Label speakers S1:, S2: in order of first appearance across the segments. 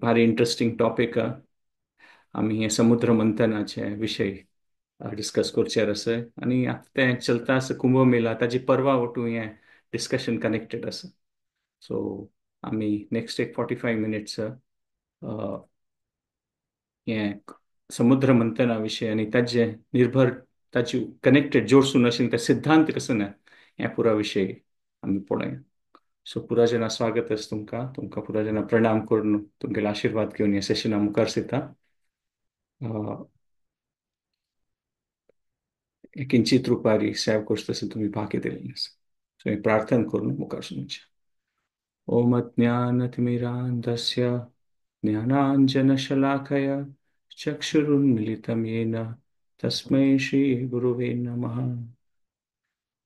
S1: भारी interesting topic. आमी हे समुद्र मंथनाचे विशय डिस्कस करचेर आसा आनी आतां तें चलता आसा कुंभ मेला, ताजी परवा वटूं हें डिस्कशन कनेक्टेड आसा. सो आमी नेक्स्ट एक 45 मिनट्स हें समुद्र मंथना विशय आनी ताजे निर्भर ताजी कनेक्टेड जोडसून आशिल्ले ते सिद्धांत कसो ना हें पुरा विशय आमी पळोवया. सो पुरा जना स्वागत आसा तुमकां, तुमकां पुरा जना प्रणाम करून तुमगेले आशिर्वाद घेवन ह्या सेशना मुखार सरता. किंचित रुपारी सेव करता तशें तुमी बाकी दिल्लें आसा. सो हें प्रार्थना करून मुखार सरचें. ओम अज्ञानतिमिरान्धस्य ज्ञानाञ्जनशलाकया चक्षुरुन्मीलितं येन तस्मै श्रीगुरुवे नमः.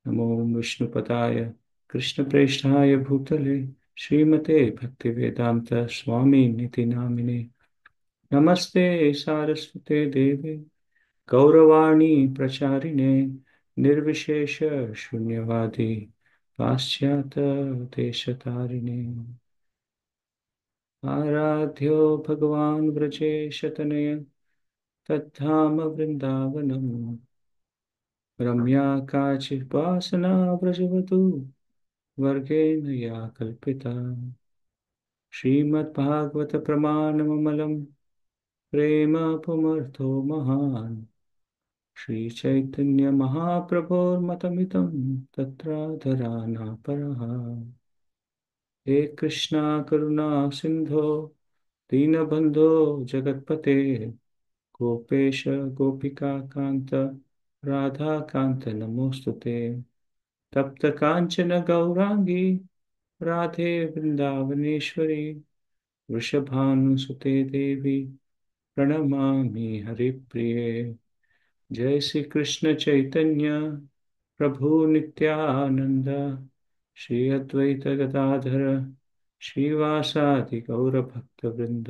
S1: नमो विष्णुपदाय कृष्णप्रेष्ठाय भूतले श्रीमते भक्तिवेदांत स्वामिनिति नामिने. नमस्ते सारस्वते देवे गौरवाणी प्रचारिणे निर्विशेष शून्यवादी पाश्चात्य देशतारिणे. आराध्यो भगवान व्रजेशतनय तद्धाम वृंदावनम रम्या काचित् वासना व्रजवधू वर्गेण या कल्पिता. श्रीमद्भागवत प्रमाणममलं प्रेम पुमर्थो महान श्री चैतन्य महाप्रभोर्मतमिदं तत्राधरानापरः. हे कृष्णा करुणा सिंधो दीनबंधो जगत्पते गोपेश गोपिका कांत राधा कांत नमोस्तुते. तप्त कांचन गौरांगी राधे वृंदावनेश्वरी वृषभानुसुते देवी प्रणमामि हरिप्रिये. जय श्री कृष्ण चैतन्य प्रभु नित्यानंद श्री अद्वैत गदाधर श्रीवासादि गौर भक्त वृंद.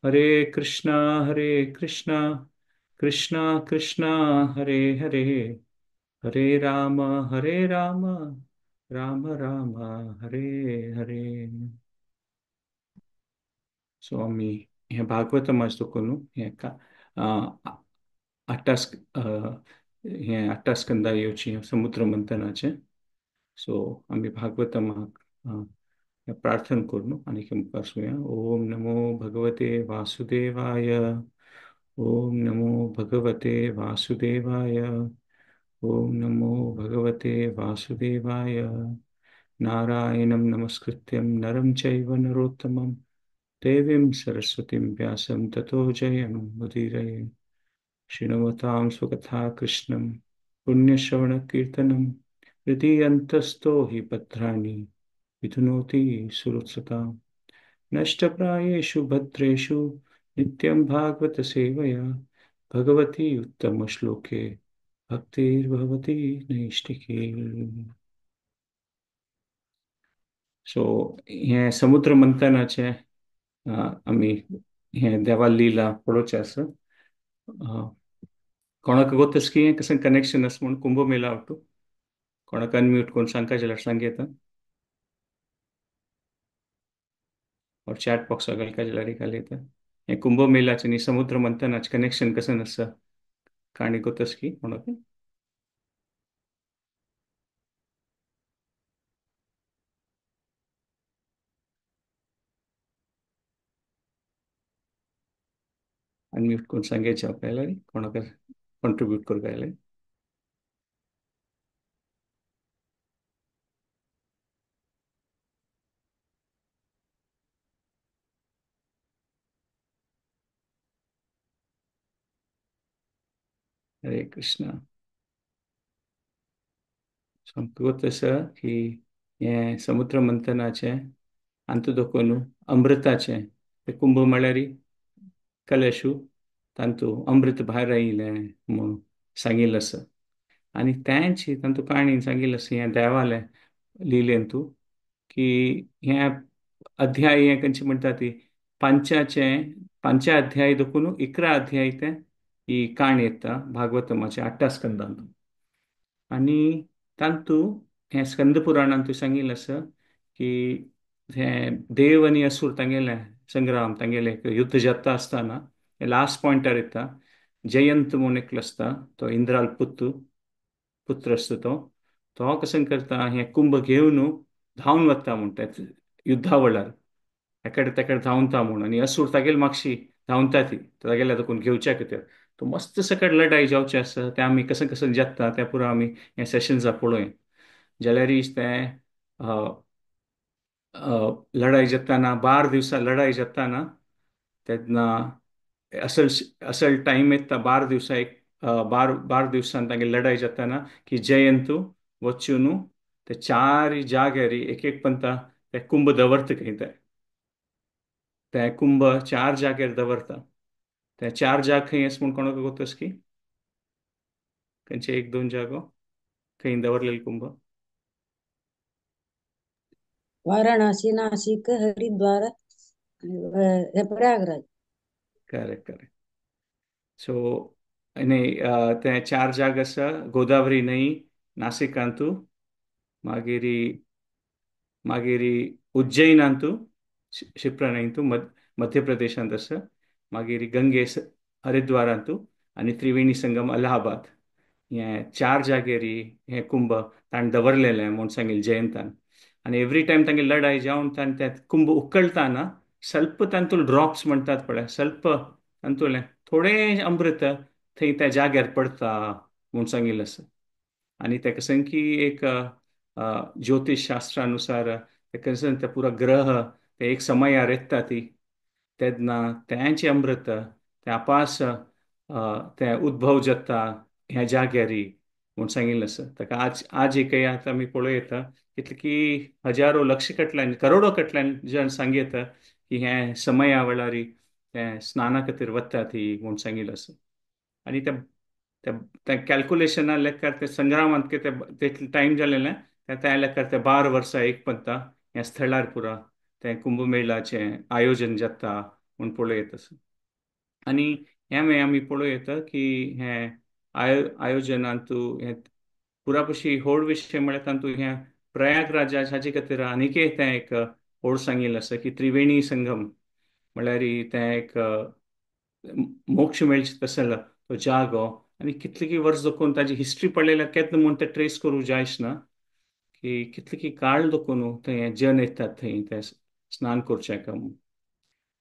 S1: हरे कृष्णा कृष्णा कृष्णा हरे हरे, हरे राम राम राम हरे हरे. सो आमी हें भागवतमाच दखून हें हें आठा स्कंदा येवची समुद्र मंथनाचें. सो आमी भागवतमाक प्रार्थना करून आनी मुखार सुया. ओम नमो भगवते वासुदेवाय, ओम नमो भगवते वासुदेवाय, ओम नमो भगवते वासुदेवाय. नारायणं नमस्कृत्यं नरं चैव नरोत्तमं देवीं सरस्वतीं व्यासं ततो जयम् उदीरये. शृण्वतां स्वकथा कृष्णं पुण्यश्रवणकीर्तनं हृदि अन्तस्थो हि भद्राणि विधुनोति सुरुत्सतां. नष्टप्रायेषु भद्रेषु नित्यं भागवत सेवया भगवती उत्तमश्लोके भक्तिर्भवति नैष्ठिकी. सो हें समुद्र मंथनाचें आमी हें देवा लीला पळोवचें आसा. कोणाक गोतस की कसं कनेक्शन आसा म्हूण कुंभ मेला वाटू कोणाक अनम्यूट करून सांगता जाल्यार सांग येता और चॅट बॉक्स घालका जाल्यार घाल येता. हें कुंभ मेलाचें आनी समुद्र मंथनाचें कनेक्शन कसं आसा काणी गोतस की कोणाक? अनम्यूट करून सांगायचें आपल्याला कोणाक कंट्रीब्यूट करूंक आयलें. हरे कृष्णा. आमकां गोत आसा की हें समुद्र मंथनाचें आंतू दखून अमृताचें तें कुंभ म्हळ्यार कलशू तांतू अमृत भायर आयिल्लें म्हूण सांगिल्लें आसा. आनी तेंच तांतू काणी सांगिल्लें आसा हें देवालें लिलें तूं की हें अध्याय हें खंयचें म्हणटा ती पांचाचें पांचा अध्याय दखून 11 अध्याय तें ही काणी येता भागवतमाच्या 8 स्कंदांत. आनी तांतू हें स्कंद पुराणांत सांगिल्लें आसा की हें देव आनी असूर तांगेलें संग्राम तांगेले युद्ध जाता आसतना लास्ट पॉयंटार येता. जयंत म्हूण एकलो आसता, तो इंद्राल पुत्र आसता. तो तो कसं करता, हें कुंभ घेवन धांवन वता म्हणटा युद्धा वेळार, एकडे तेकडे धांवता म्हूण, आनी असूर तागेल मागशी धांवता ती तागेल्या कोण घेवच्या खातीर. तो मस्त सकट लढाई जावचे आसा, तें आमी कसं कसं जाता तें पुरो आमी हें सेशन्सा पळोवया. जाल्यार तें लढाई जाताना 12 दिवसां लढाई जाताना तेन्ना असल असल टायम येता 12 दिवसां, एक 12 दिवसान तांगे लढाई जाताना की जयंतू वचून ते 4 जाग्यार एक एक पंता ते कुंभ दवरता खंय, ते कुंभ 4 जाग्यार दवरता. ते 4 जाग खंय आसा म्हूण कोणाक गोतस की खंयचे 1-2 जागो खंय दवरलेले Kumbh?
S2: Varanasi, Nashik, Haridwar, Prayagraj.
S1: Correct correct. So न्हय ते 4 जाग आसा, गोदावरी न्हंय नासिकांतू, मागीर मागीर उज्जैनांतू, शिप्रा न्हंयतू मध्य प्रदेशांत आसा, मागीर गंगे हरिद्वारांतू, आनी त्रिवेणी संगम अलाहाबाद. हे 4 जागेर हे कुंभ ताणें दवरलेलें म्हूण सांगिल्लें जयंतान. आनी एवरी टायम तांगे लढाई जावन ताणें ते कुंभ उकळताना स्वल्प तांतूल ड्रॉप्स म्हणटात पळय, स्वल्प तांतूलें थोडें अमृत थंय त्या जाग्यार पडता म्हूण सांगिल्लें आसा. आनी ताका सांग की एक ज्योतिश शास्त्रानुसार ताका सांग ते पुरा ग्रह ते एक समयार येता ती तेन्ना तेंचें अमृत तें आपास तें उद्भव जाता ह्या जाग्यार म्हूण सांगिल्लें आसा. ताका आज आज एकय आतां आमी पळोवं येता कितले की हजारो लक्ष कटल्यान करोडो कटल्यान जण सांगयता की हें समया वेळार तें स्नाना खातीर वता ती म्हूण सांगिल्लें आसा. आनी त्या कॅल्कुलेशना लेखार ते संग्रामांत कितें तितलें टायम जालेलें त्या लेखार ते 12 वर्सां एक पंता ह्या स्थळार पुरा तें कुंभमेळाचें आयोजन जाता म्हूण पळोवं आसा. आनी हें मागीर आमी पळोवं येता की हें आयोजनांतू हें पुरा पशी व्हड विशय म्हळ्यार तातूंत हें प्रयागराजा हाजे खातीर आनीक तें एक व्हड सांगिल्लें आसा की त्रिवेणी संगम म्हळ्यार तें एक मोक्ष मेळचें तसलो तो जागो. आनी कितले की वर्स दखून ताजी हिस्ट्री पळयल्यार केन्ना म्हूण तें ट्रेस करूं जायच ना की कितले की काळ दखून थंय जन येतात थंय तें स्नान करचें का म्हूण.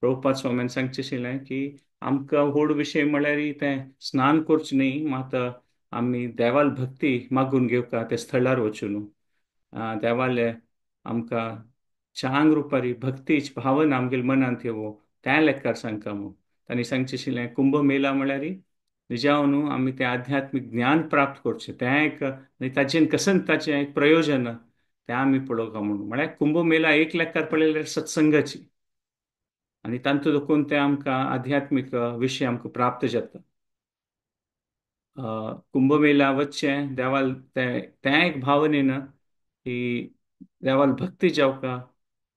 S1: प्रभुपाद स्वाम्यान सांगचें आशिल्लें की आमकां व्हड विशय म्हळ्यार तें स्नान करचें न्हय, मात आमी देवाल भक्ती मागून घेवका त्या स्थळार वचून देवाले आमकां चांग रुपारी भक्तीच भावना आमगेले मनांत येवो त्या लेखार सांगता म्हूण. तांणी सांगचें आशिल्लें कुंभमेळा म्हळ्यार निजाव न्हू आमी तें आध्यात्मीक ज्ञान प्राप्त करचें, तें एक आनी ताचें कसन ताचें एक प्रयोजन तें आमी पळोवंक म्हणून. म्हळ्यार कुंभमेळा एक लेखार पळयल्यार सत्संगाची आनी तातूंत देखून तें आमकां आध्यात्मीक विशय आमकां प्राप्त जाता. कुंभमेळा वचचें देवाल तें तें एक भावनेन की देवाल भक्ती जावका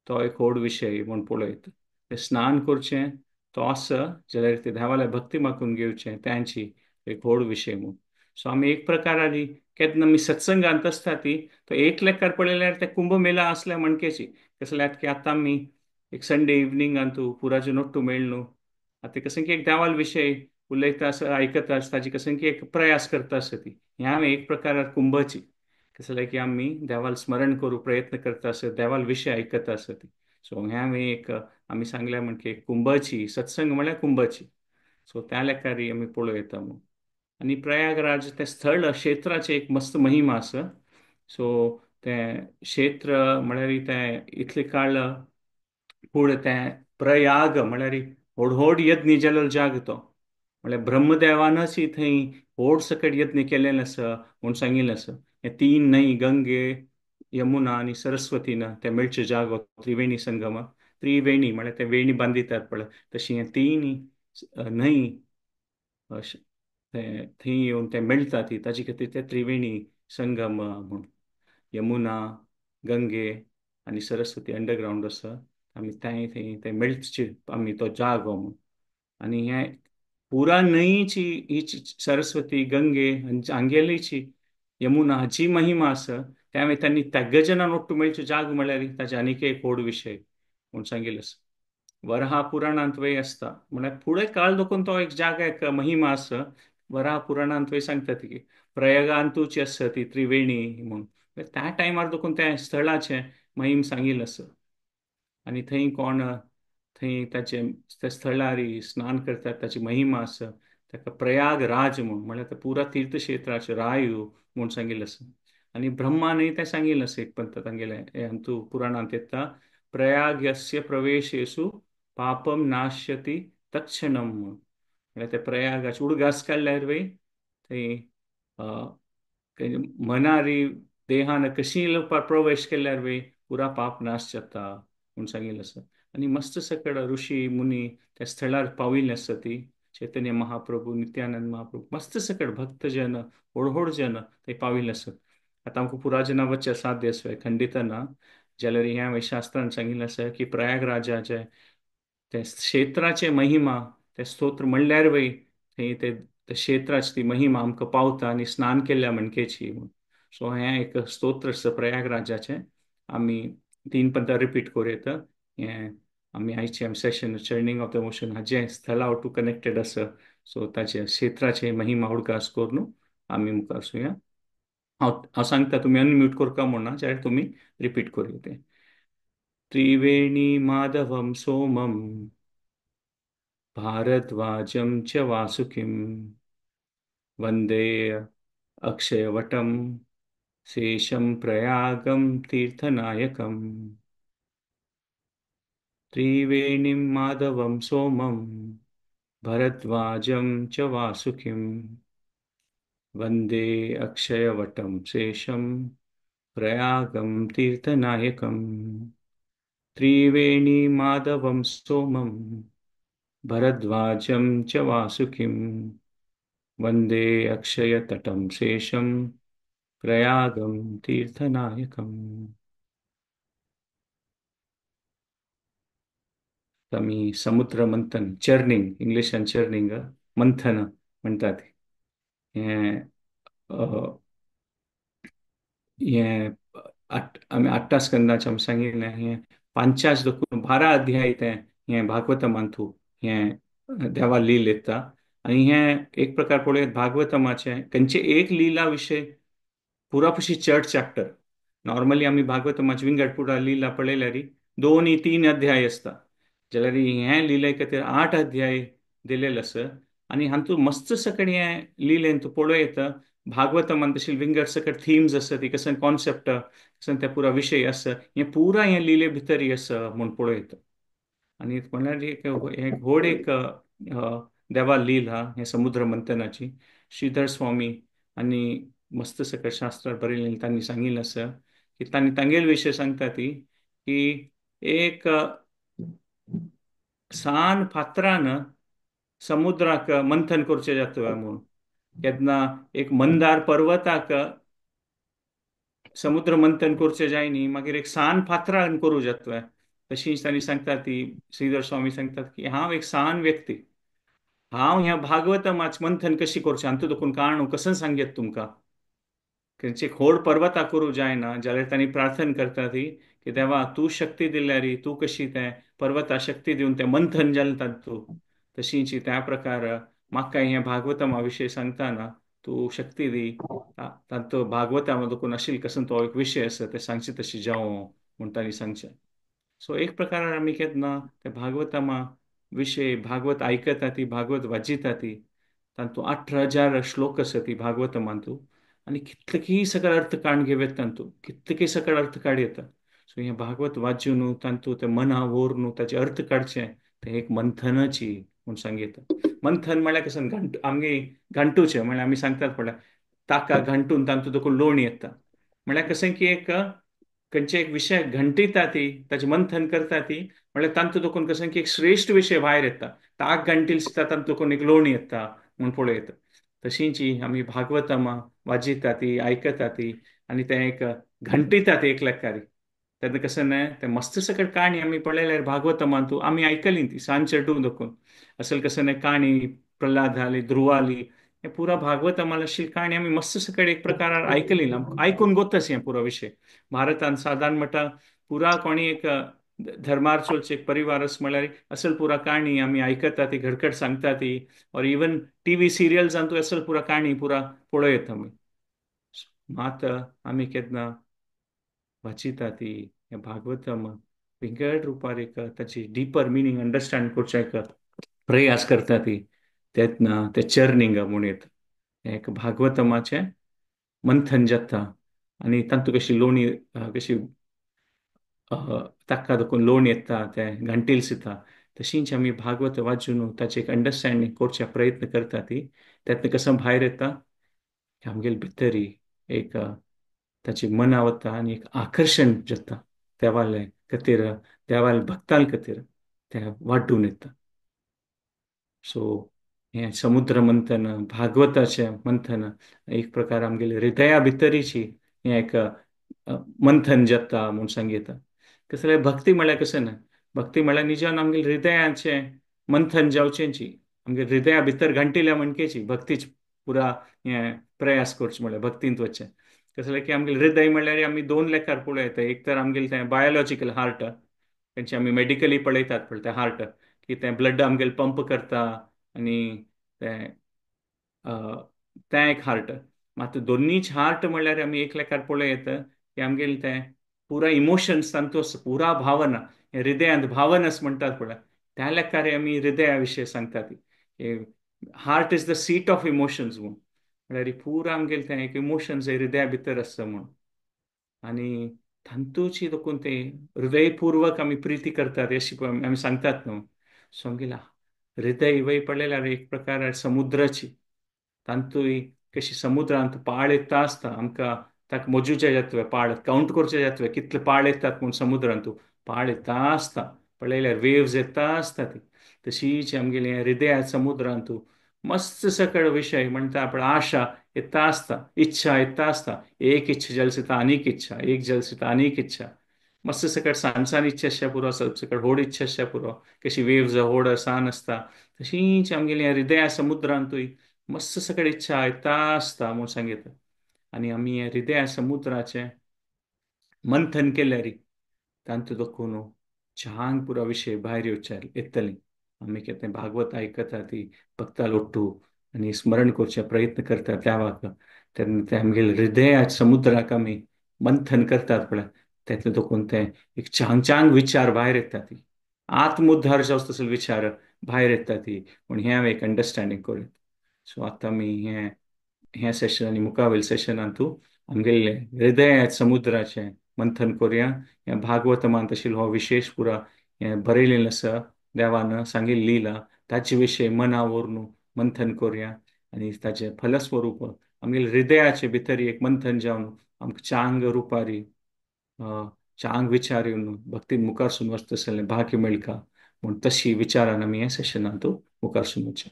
S1: तो एक व्हड विशय म्हूण पळयता. तें स्नान करचें तो आसा जाल्यार ते देवाल्या भक्ती मागून घेवचें तांची एक व्हड विशय म्हूण. सो आमी एक प्रकारान केन्ना आमी सत्संगांत आसता ती तो एक लेखार पळयल्यार ते कुंभमेळा आसल्या म्हणकेची कसल्यार की आतां आमी एक संडे इवनिंगांतू पुराचे नोट्टू मेळ न्हू, आतां कसं की एक देवाल विशय उलयता आसा आयकता आसा ताजी कसं की एक प्रयास करता आसा ती हें आमी एक प्रकारार कुंभाची कसल्यार की आमी देवाल स्मरण करूं प्रयत्न करता आसा, देवाल विशय आयकता आसा ती. सो हें आमी एक आमी सांगलें म्हणके कुंभाची सत्संग म्हळ्यार कुंभाची. सो त्या लेखारी आमी पळोवं येता म्हूण. आनी प्रयागराज तें स्थळ क्षेत्राचें एक मस्त महिमा आसा. सो तें क्षेत्र म्हळ्यार तें इतले काळ पूण तें प्रयाग म्हळ्यार व्हड व्हड यज्ञ जाल्लो जाग तो म्हळ्यार ब्रह्मदेवानच थंय व्हड सकट यज्ञ केलेलें आसा म्हूण सांगिल्लें आसा. हे 3 न्हंय गंगे, यमुना आनी सरस्वतीन ते मेळचे जागो त्रिवेणी संगम. त्रिवेणी म्हळ्यार ते वेणी बांदितात पळय तशी हे 3 न्हंय थंय येवन ते मेळटा ती ताजे खातीर ते त्रिवेणी संगम म्हूण. यमुना, गंगे आनी सरस्वती अंडरग्रावंड आसा आमी थंय थंय ते मेळचे आमी तो जागो म्हूण. आनी हें पुरा न्हंयची ही सरस्वती, गंगे हांगेलीची यमुना हाची महिमा आसा त्या तांणी त्यागजनान ಒಟ್ಟು मेळचे जाग म्हळ्यार ताजे आनीक एक व्हड विशय म्हूण सांगिल्लें आसा. वराह पुराणांत वय आसता. म्हळ्यार फुडें काळ दोकून तो एक जागा एक महिमा आसा. वराह पुराणांत वय सांगता ती प्रयागांतूच आसा ती त्रिवेणी म्हूण. त्या टायमार दोकून त्या स्थळाचें महिम सांगिल्लें आसा. आनी थंय कोण थंय ताचे त्या स्थळार स्नान करतात ताची महिमा आसा. ताका प्रयाग राज म्हूण, म्हळ्यार ते पुरा तीर्थक्षेत्राचे रायू म्हूण सांगिल्लें आसा. आनी ब्रह्मानूय तें सांगिल्लें आसा एक पंत तांगेलें हातूंत पुराणांत येता, प्रयागस्य प्रवेशेषु पापम नाश्यति तत्क्षणम म्हूण. म्हळ्यार ते प्रयागाचे उडगास काडल्यार वय थंय मनारी देहान कशी प्रवेश केल्यार वय पुरा पाप नाश जाता म्हूण सांगिल्लें आसा. आनी मस्त सकड ऋषी मुनी त्या स्थळार पाविल्ले आसा ती. चैतन्य महाप्रभू, नित्यानंद महाप्रभू, मस्त सकड भक्तजन, व्हड व्हड जन थंय पाविल्ले आसात. आतां आमकां पुरा जना वचचें साध्य आसा खंडीत ना. जाल्यार हें हांवें शास्त्रान सांगिल्लें आसा की प्रयागराजाचें तें क्षेत्राचें महिमा, तें स्तोत्र म्हणल्यार वय थंय ते क्षेत्राची ती महिमा आमकां पावता आनी स्नान केल्ल्या म्हणकेची म्हूण. सो हें एक स्तोत्र आसा प्रयागराजाचें. आमी तीन पंता रिपीट करूं येता. हें आमी आयचें आमी session churning of the ocean हाजें स्थळा टू कनेक्टेड आसा. सो ताचे क्षेत्राचे महिमा उडगास करून आमी मुखार सुया. हांव हांव सांगता तुमी अनम्यूट करका म्हणना जाल्यार तुमी रिपीट करूं तें. त्रिवेणी माधवम सोमम भारद्वाजं च वासुकीं वंदे अक्षयवटं शेषं प्रयागं तीर्थनायकम्. त्रिवेणीं माधवं सोमं भरद्वाजं च वासुकीं वंदे अक्षयवटं शेषं प्रयागं तीर्थनायकम्. त्रिवेणी माधवं सोमं भरद्वाजं च वासुकीं वंदे अक्षयतटं शेषं प्रयागं तीर्थनायकम्. आमी समुद्र मंथन, चर्निंग, इंग्लिशान चर्निंग, मंथन म्हणटात. हें हें आमी आठ्ठा स्कंदाचें आमी सांगिल्लें. हें पांचास दोन 12 अध्याय तें हें भागवतमांतू हें देवा लील येता. आनी हें एक प्रकार पळोवया भागवतमाचें खंयचे एक लिला विशय पुरा पशी चड चॅप्टर. नॉर्मली आमी भागवतमाचे विंगड पुरा लिला पळयल्यार 2 3 अध्याय आसता. जाल्यार हें लिले खातीर 8 अध्याय दिलेले आसा. आनी हातूंत मस्त सकड हें लिलेन तूं पळोवं येता. भागवतमान तशी विंगड सकट थिम्स आसा ती, कसं कॉन्सेप्ट, कसं ते पुरा विशय आसा, हें पुरा हें लिले भितर आसा म्हूण पळोवं येता. आनी म्हणल्यार एक व्हड एक देवा लील हा हें समुद्र मंथनाची. श्रीधर स्वामी आनी मस्त सकट शास्त्रार बरयलें तांणी सांगिल्लें आसा की तांणी तांगेले विशय सांगता ती की एक सान फातरान समुद्राक मंथन करचें जाता म्हूण. केन्ना एक मंदार पर्वताक समुद्र मंथन करचें जाय न्ही, मागीर एक सान फातरान करूं जाता. तशीच तांणी सांगता ती, श्रीधर स्वामी सांगतात की हांव एक सान व्यक्ती, हांव ह्या भागवतमाच मंथन कशी करचें हातूंत देखून काणू कसं सांगयत तुमकां. खंयचे खोड पर्वता करूं जायना जाल्यार तांणी प्रार्थना करता ती की देवा तूं शक्ती दिल्यार तूं कशी तें पर्वता शक्ती दिवन तें मंथन जालें तातूंत. तशीच त्या प्रकार म्हाका हें भागवतमा विशय सांगतना तूं शक्ती दी, तांतो भागवता देखून आशिल्लें कसो तो एक विशय आसा तें सांगचें तशें जावं म्हूण तांणी सांगचें. सो एक प्रकारान आमी केन्ना ते भागवतमा विशय भागवत आयकता ती, भागवत वाचिता ती, तातूंत 18,000 श्लोक आसा ती भागवतमांतू. आनी कितलेकी सगळे अर्थ काडून घेवं तातूंत, कितलेकी सगळे अर्थ काड येता. सो हें भागवत वाचून तातूंत तें मना व्हरून ताचे अर्थ काडचें तें एक मंथनाची म्हूण सांगता. मंथन म्हळ्यार कसं घांट, आमगे घांटूचें म्हळ्यार आमी सांगतात पळय ताका घांटून तातूंत तुका लोणी येता. म्हळ्यार कसं की एक खंयचे एक विशय घंटिता ती, ताचें मंथन करता ती, म्हळ्यार तातूंत देखून कसं की एक श्रेश्ठ विशय भायर येता. ताक घांटील सुद्दां तातूंत देखून एक लोणी येता म्हूण पळोवं येता. तशीच आमी भागवतमा वाजिता ती, आयकता ती, आनी तें एक घंटिता ती एक लेखारी. तेन्ना कसं न्हय तें मस्त सकट काणी आमी पळयल्यार भागवतमांतू आमी आयकली ती सान चेडूं देखून असल कसं न्हय काणी प्रल्हादाली, ध्रुवाली, हें पुरा भागवतमाला अशी काणी आमी मस्त सकट एक प्रकारार आयकली ना, आयकून गोतस हें पुरा विशय. भारतान सादारण म्हणटा पुरा कोणी एक धर्मार चलचे एक परिवार आसा म्हळ्यार असल पुरा काणी आमी आयकता ती, घडकट सांगता ती, ऑर इवन टी व्ही सिरियल्सान तूं असल पुरा काणी पुरा पळयता आमी. मात आमी केन्ना वाचिता ती हें भागवतम विंगड रुपार एक ताची डिपर मिनींग अंडरस्टँड करचें एक प्रयास करता ती, तेन्ना तें चर्निंग म्हूण येता. एक भागवतमाचें मंथन जाता आनी तातूंत कशी लोणी कशी ताका देखून लोण येता तें घांटील दिता, तशींच आमी भागवत वाचून ताचें एक अंडरस्टँडींग करचे प्रयत्न करता ती, त्यातून कसो भायर येता आमगेले भितरी एक ताची मना वता आनी एक आकर्शण जाता देवाले खातीर, देवाले भक्तां खातीर तें वाडून येता. सो हें समुद्र मंथन, भागवताचें मंथन एक प्रकार आमगेले हृदया भितरीची हें एक मंथन जाता म्हूण सांगता. कसलें जाल्यार भक्ती म्हळ्यार कशें ना, भक्ती म्हळ्यार निजान आमगेले हृदयाचें मंथन जावचेंची, आमगे हृदया भितर घांटिल्या म्हणकेची भक्तीच पुरा हें प्रयास करचो म्हळ्यार भक्तींत वचचें. कसलें जाल्यार की आमगेलें हृदय म्हळ्यार आमी दोन लेखार पळयता, एक तर आमगेलें तें बायोलॉजिकल हार्ट, तेंचे आमी मेडिकली पळयतात पळय तें हार्ट की तें ब्लड आमगेलें पंप करता आनी तें तें एक हार्ट. मात दोनीच हार्ट म्हणल्यार आमी एक लेखार पळयत की आमगेलें तें पुरा इमोशन्स तांतू आसा, पुरा भावना, हृदयांत भावनास म्हणटात पळय, त्या लेखार आमी हृदया विशय सांगतात. Heart is the seat of emotions म्हूण, म्हळ्यार पुरा आमगेलें तें एक इमोशन्स हृदया भितर आसता म्हूण. आनी तांतूची देखून तें हृदयपूर्वक आमी प्रिती करतात अशी आमी सांगतात न्हू. सो आमगेल्या हृदय वय पळयल्यार एक प्रकार समुद्राची, तांतूय कशी समुद्रांत पाळ येता आसता, आमकां ताका मोजूचे जातवे पाळ कावंट करचे जातवे कितले पाळ येतात म्हूण, समुद्रांत पाळ येता आसता पळयल्यार वेव्स येता आसता ती. तशीच आमगेले हृदया समुद्रांत मस्त सकळ विशय म्हणटा आपण आशा येता आसता, इच्छा येता आसता, एक इच्छा जलसिता अनेक इच्छा, एक जलसिता अनेक इच्छा, मस्त सकळ सान सान इच्छा पुरो, सकळ होड इच्छा पुरो, कशी वेव्स होड सान आसता तशीच आमगेले हृदया समुद्रांतूय मस्त सकळ इच्छा येता आसता म्हूण सांगता. आनी आमी हृदया समुद्राचें मंथन केल्यार तांतूत देखून छान पुरा विशय भायर येवचे येतली. आमी कितें भागवत आयकता ती भक्ता लोट्टू आनी स्मरण करचे प्रयत्न करता देवाक, तेन्ना ते आमगेले हृदया समुद्राक आमी मंथन करतात पळय, तेतले देखून ते एक चांग चांग विचार भायर येता ती, आत्मोद्धार जावचो तसले विचार भायर येता ती. पूण हें हांवें एक अंडरस्टँडींग करूं. सो आतां आमी हें हें सेशन आनी मुखावेल सेशनांतू आमगेले हृदय समुद्राचें मंथन करुया. हें भागवतमान आशिल्लो हो विशेश पुरा हें बरयलेलें आसा, देवान सांगिल्ली लिला, ताचे विशय मना व्हरून मंथन करुया आनी ताचें फलस्वरूप आमगेले हृदयाचे भितर एक मंथन जावन आमकां चांग रुपारी चांग विचार येवन भक्तीन मुखार सून वचता आसलें भाग्य मेळका म्हूण तशी विचारान आमी हें सेशनांतू मुखार सून वचचें.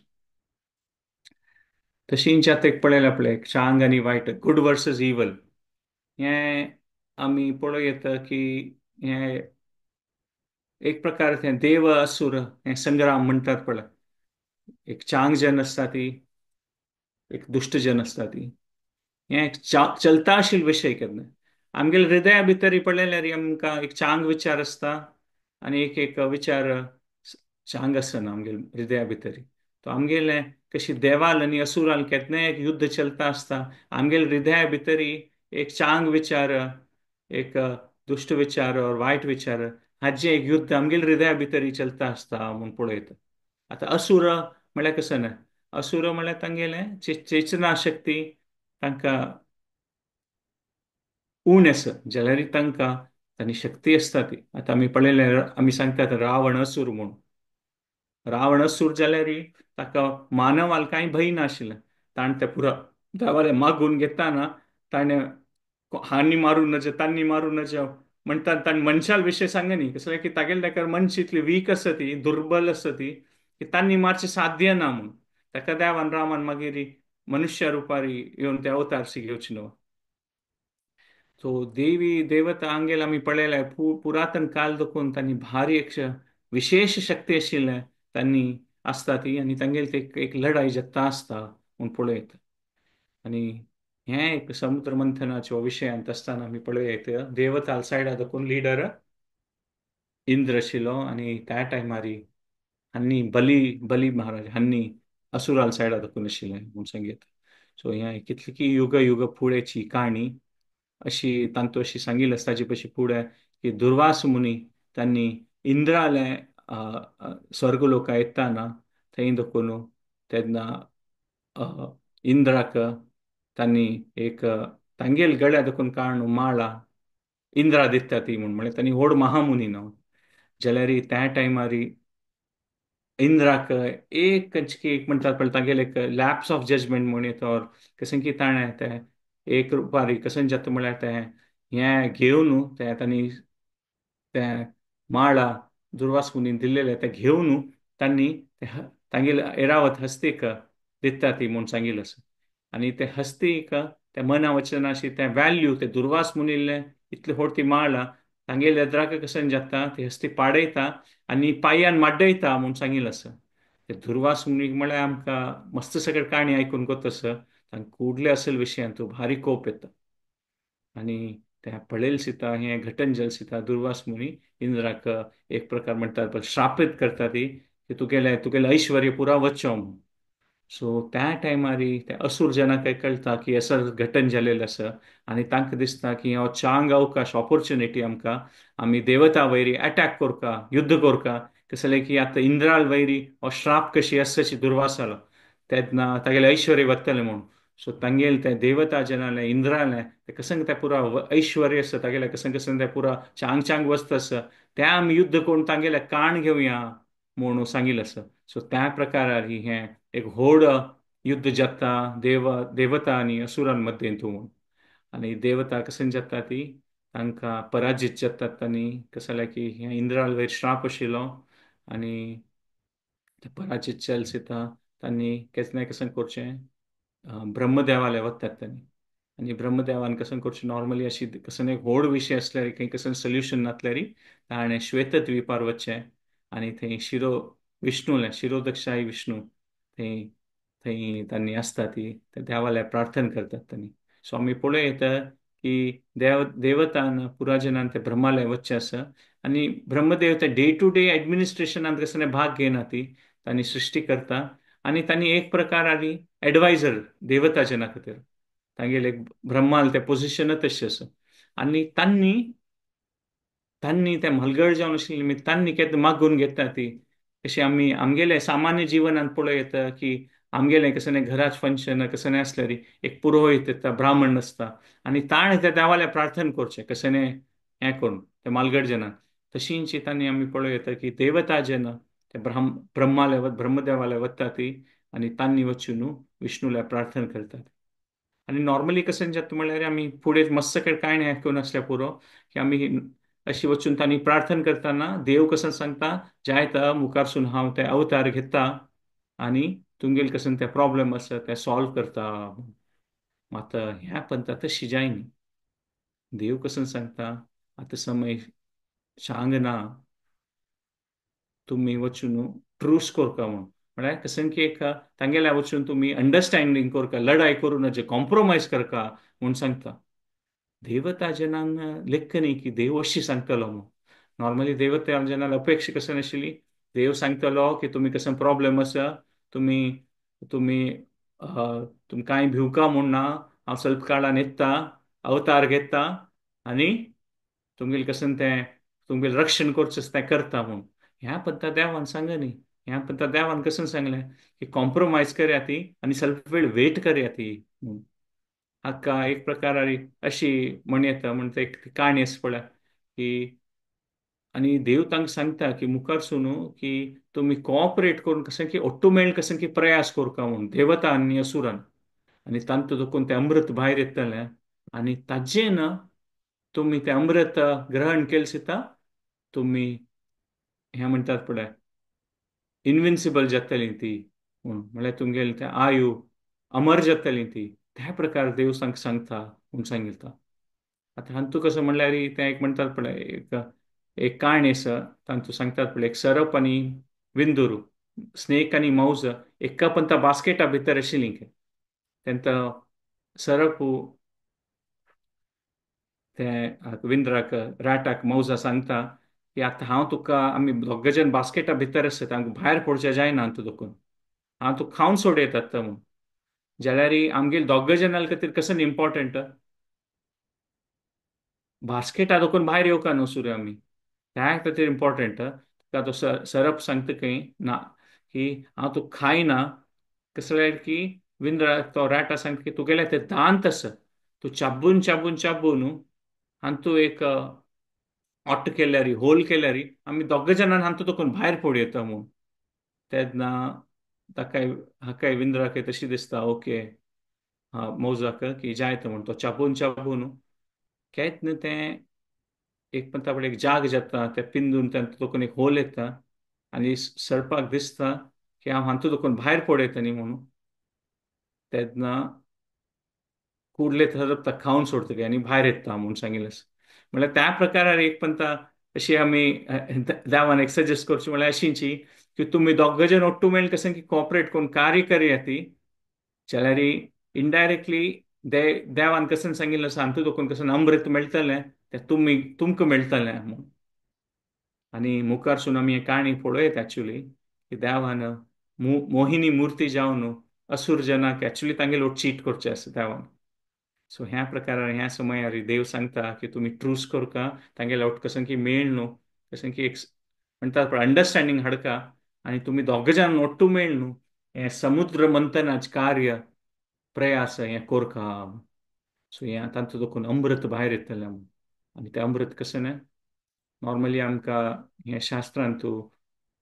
S1: तशींच आतां एक पळयलें पळय चांग आनी वायट, गुड वर्सस इवल, हें आमी पळोवं येता की हें एक प्रकार तें देव असुर हें संग्राम म्हणटात पळय, एक चांग जन आसता ती, एक दुश्ट जन आसता ती, हें एक चलता आशिल्लो विशय. केन्ना आमगेले हृदया भितर पळयल्यार आमकां एक चांग विचार आसता आनी एक एक विचार चांग आसना आमगेले हृदया भितर. तो आमगेले कशी देवाल आनी असुराल केन्नाय एक युद्ध चलता आसता, आमगेले हृदया भितर एक चांग विचार, एक दुश्ट विचार और वायट विचार हाजें एक युद्ध आमगेले हृदया भितर चलता आसता म्हूण पळयता. आतां असुर म्हळ्यार कशें ना, असुर म्हळ्यार तांगेलें चेतना शक्ती तांकां उण आसा, जाल्यार तांकां तांणी शक्ती आसता ती. आतां आमी पळयलें, आमी सांगतात रावण असूर म्हूण, रावण असूर जाल्यार ताका मानवाल कांय भंय नाशिल्लें, ताणें तें पुरा देवालें मागून घेतना ताणें हांणी मारूं नजे तांणी मारूं नजे म्हणटात, ताणें मनशाल विशय सांगनी न्ही, कसलें की तागेले ताका मनश इतली वीक आसा ती, दुर्बल आसा ती की तांणी मारचें साध्य ना म्हूण. ताका देवान रामान मागीर मनुष्य रुपारी येवन ते अवतार घेवचे न्हू. सो देवी देवता आंगेल आमी पळयल्या पुरातन काल देखून तांणी भारी एक विशेश शक्ती आशिल्लें तांणी आसता ती, आनी तांगेली ते एक लढाई जाता आसता म्हूण पळयता. आनी हें एक समुद्र मंथनाच्या विशयांत आसतना आमी पळयत देवता सायडा देखून लिडर इंद्र आशिल्लो आनी त्या टायमार हांणी बली बली महाराज हांणी असुराल सायडा दाखोवन आशिल्लें म्हूण सांगीत. सो हें कितली की युग युग फुडेंची काणी अशी तांतू अशी सांगिल्ली आसा. ताजे पशी फुडें की दुर्वास मुनी तांणी इंद्राले स्वर्ग लोका येताना थंय दाखोवन तेन्ना इंद्राक तांणी एक तांगेल गळ्या दाखोवन काडून माळा इंद्रा दिता ती म्हूण, म्हळ्यार तांणी व्हड महामुनी न्हू. जाल्यार त्या टायमार इंद्राक एक कंचकी एक म्हणटात पळय तागेले एक लॅप्स ऑफ जजमेंट म्हूण येता, और कशें की ताणें तें एक रुपारी कशें जाता म्हळ्यार तें हें घेवन तें तांणी तें माळा दुर्वास मुनीन दिल्लेलें तें घेवन तांणी तांगेले एरावत हस्तीक दिता ती म्हूण सांगिल्लें आसा. आनी ते हस्तीक ते मना वचनाशी तें व्हॅल्यू ते दुर्वास मुनिल्लें इतली व्हड ती माळा तांगेले एद्राक कशें जाता ती हस्ती पाडयता आनी पांयान माड्डयता म्हूण सांगिल्लें आसा. ते दुर्वास मुनीक म्हळ्यार आमकां मस्त सगळें काणी आयकून कोत आसा, तांकां कुडले असल विशयान तूं भारी कोप येता. आनी तें पळयल सीता हें घटन जल सीता दुर्वास मुनी इंद्राक एक प्रकार म्हणटात पळय श्रापीत करता ती की तुगेलें तुगेलें ऐश्वर्य पुरा वचचो म्हूण. सो त्या टायमार ते असूर जनाक कळटा की असं घटन जालेलें आसा आनी तांकां दिसता की हो चांग अवकाश ऑपोर्चुनिटी आमकां आमी देवता वैरी अटॅक करका युद्ध करका कसलें की आतां इंद्राल वैरी हो श्राप कशी आसची दुर्वासालो तेन्ना तागेलें ऐश्वर्य वतलें म्हूण. सो तांगेले ते देवता जनालें इंद्रालें ते कसंग ते पुरा ऐश्वर्य आसा तागेलें कसंग कसंग ते पुरा चांग चांग वस्त आसा तें आमी युद्ध करून तांगेलें काण घेवया म्हणून सांगिल्लें आसा. सो त्या प्रकारार हें एक व्हड युद्ध जाता देवता आनी असुरां मध्यें तूं. आनी देवता कशें जाता ती तांकां पराजीत जातात आनी कशें जालें की हें इंद्राल वयर श्राप आशिल्लो आनी ते पराजीत जाले सीता तांणी केन्नाय कशें करचें ब्रह्मदेवाले वतात तांणी. आनी ब्रह्मदेवान कशें करचें नॉर्मली अशी कसो एक व्हड विशय आसल्यार खंय कसो सोल्युशन नासल्यार ताणें श्वेतद्वीपार वचचें आनी थंय शिरो विष्णुलें शिरोदक्षाय विष्णू थंय थंय तांणी आसता ती त्या देवाल्या प्रार्थना करतात तांणी. सो आमी पळोवं येता की देवतान पुराजनान ते ब्रह्मालय वचचें आसा आनी ब्रह्मदेव ते डे टू डे एडमिनिस्ट्रेशनान कसो भाग घेयना ती तांणी सृश्टी करता आनी तांणी एक प्रकार आनी एडवायजर देवता जना खातीर तांगेले ब्रह्माल ते पोजिशनच तशें आसा. आनी तांणी तांणी ते म्हालगड जावन आशिल्ले निमित्त तांणी केन्ना मागून घेता ती कशें आमी आमगेले सामान्य जिवनांत पळोवं येता की आमगेलें कसलें न्ही घराच फंक्शन कसलें न्ही आसल्यार एक पुरोहीत येता ब्राह्मण आसता आनी ताणें त्या देवालें प्रार्थना करचें कसलें न्ही हें करून ते मालगड जनान तशींच तांणी आमी पळोवं येता की देवता जेन्ना ते ब्रह्माले ब्रह्मदेवाले वता ती आनी तांणी वचून विष्णुला प्रार्थना करतात. आनी नॉर्मली कशें जाता म्हणल्यार आमी फुडें मस्त कडेन कांय न्ही आयकून आसल्यार पुरो की आमी अशी वचून तांणी प्रार्थना करतना देव कसो सांगता जायता मुखारसून हांव ते अवतार घेता आनी तुमगेले कसो ते प्रॉब्लम आसा ते सॉल्व करता. मात ह्या पंथा तशी जायना. देव कसो सांगता आतां समय सांग ना तुमी वचून ट्रूस करका म्हूण, म्हळ्यार कसं की एक तांगेल्या वचून तुमी अंडरस्टँडींग करका लढाय करूं नजे कॉम्प्रोमायज करका म्हूण सांगता. देवता जनांक लेख न्ही की देव अशी सांगतलो म्हूण. नॉर्मली देवता जनांक अपेक्षा कशें नाशिल्ली देव सांगतलो की तुमी कसो प्रॉब्लम आसा तुमी तुमी तुमी कांय भिवका म्हूण ना हांव स्वल्प काळान येता अवतार घेता आनी तुमगेलें कशें तें तुमगेलें रक्षण करचें तें करता म्हूण. ह्या पद्दत देवान सांग न्ही, ह्या पद्दत देवान कशें सांगलें की कॉम्प्रोमायज करया ती आनी स्वल्प वेळ वेट करया ती म्हूण. हाका एक प्रकार अशी म्हण येता म्हणटा एक काणी आसा पळय की आनी देव तांकां सांगता की मुखारसून की तुमी कॉपरेट करून कशें की ओट्टू मेळ कशें की प्रयास करका म्हूण देवता आनी असुरान आनी तांतूं देखून तें अमृत भायर येतलें आनी ताजें ना तुमी तें अमृत ग्रहण केलें सुद्दां तुमी हें म्हणटात पळय इनविन्सिबल जातली ती म्हूण, म्हळ्यार तुमगेलें तें आयु अमर जातली ती. त्या प्रकार देव सांगता म्हूण सांगिता. आतां हातूंत कसो म्हणल्यार तें एक म्हणटात पळय एक एक काणी आसा तांतूं सांगतात पळय एक सरप आनी विंदुरू स्नेक आनी मावज एका पंता बास्केटा भितर आशिल्लीं तेंकां सरप तें विंद्राक राटाक मौजा सांगता की आतां हांव तुका, आमी दोग जण बास्केटा भितर आसता, आमकां भायर पडचें जायना हांतू दोकून हांव तुका खावन सोडयता आतां म्हूण. जाल्यार आमगेले दोग जणां खातीर कसं इम्पॉर्टंट बास्केटा दोकून भायर येवका न्हू सुरू आमी, त्या खातीर इम्पॉर्टंट. तुका तो सरप सांगता खंय ना की हांव तुका खायना, कसलें जाल्यार की विंद्रा तो रॅटा सांगता की तुगेले ते दांत आसा, तूं चाबून चाबून चाबून आनी तूं एक ऑट केल्यारी होल केल्यारी आमी दोग जाणांनी हांतू दोकून भायर पडयता म्हूण. तेन्ना ताकाय हाकाय विंद्राकय तशी दिसता ओके हा मौजाक की जायत म्हूण, तो चाबून चाबून केन्ना तें एक पण तापडे एक जाग जाता, ते पिंदून तांतू दोकून एक होल येता आनी सरपाक दिसता की हांव हांतू दोकून भायर पडयता न्ही म्हणून. तेन्ना कुडले सरप ताका खावन सोडटा आनी भायर येता म्हूण सांगिल्लें. म्हणल्यार त्या प्रकारार एक पंता अशी आमी देवान एक सजेस्ट करची म्हणल्यार अशीची की तुमी दोग जण ಒಟ್ಟು मेळून कशें की कॉपरेट करून कार्य करया ती, जाल्यार इनडायरेक्टली देवान कशें सांगिल्लें आसा हांतू दोकून कशें अमृत मेळटलें तें तुमी तुमकां मेळटलें म्हूण. आनी मुखारसून आमी हें काणी पळयत एक्चुली की देवान मोहिनी मुर्ती जावन असुर जनाक एक्चुली तांगेले वट चीट करचें आसा देवान. सो ह्या प्रकारार ह्या समयार देव सांगता की तुमी ट्रूस करका, तांगेले वट कशें की मेळ न्हू, कशें की एक म्हणटात पळय अंडरस्टँडींग हाडका आनी तुमी दोग जाण ಒಟ್ಟು मेळ न्हू हें समुद्र मंथनाचें कार्य प्रयास हें कोरका. सो हें तांचो दोकून अमृत भायर येतलें म्हूण. आनी तें अमृत कशें न्हय नॉर्मली आमकां हें शास्त्रांतू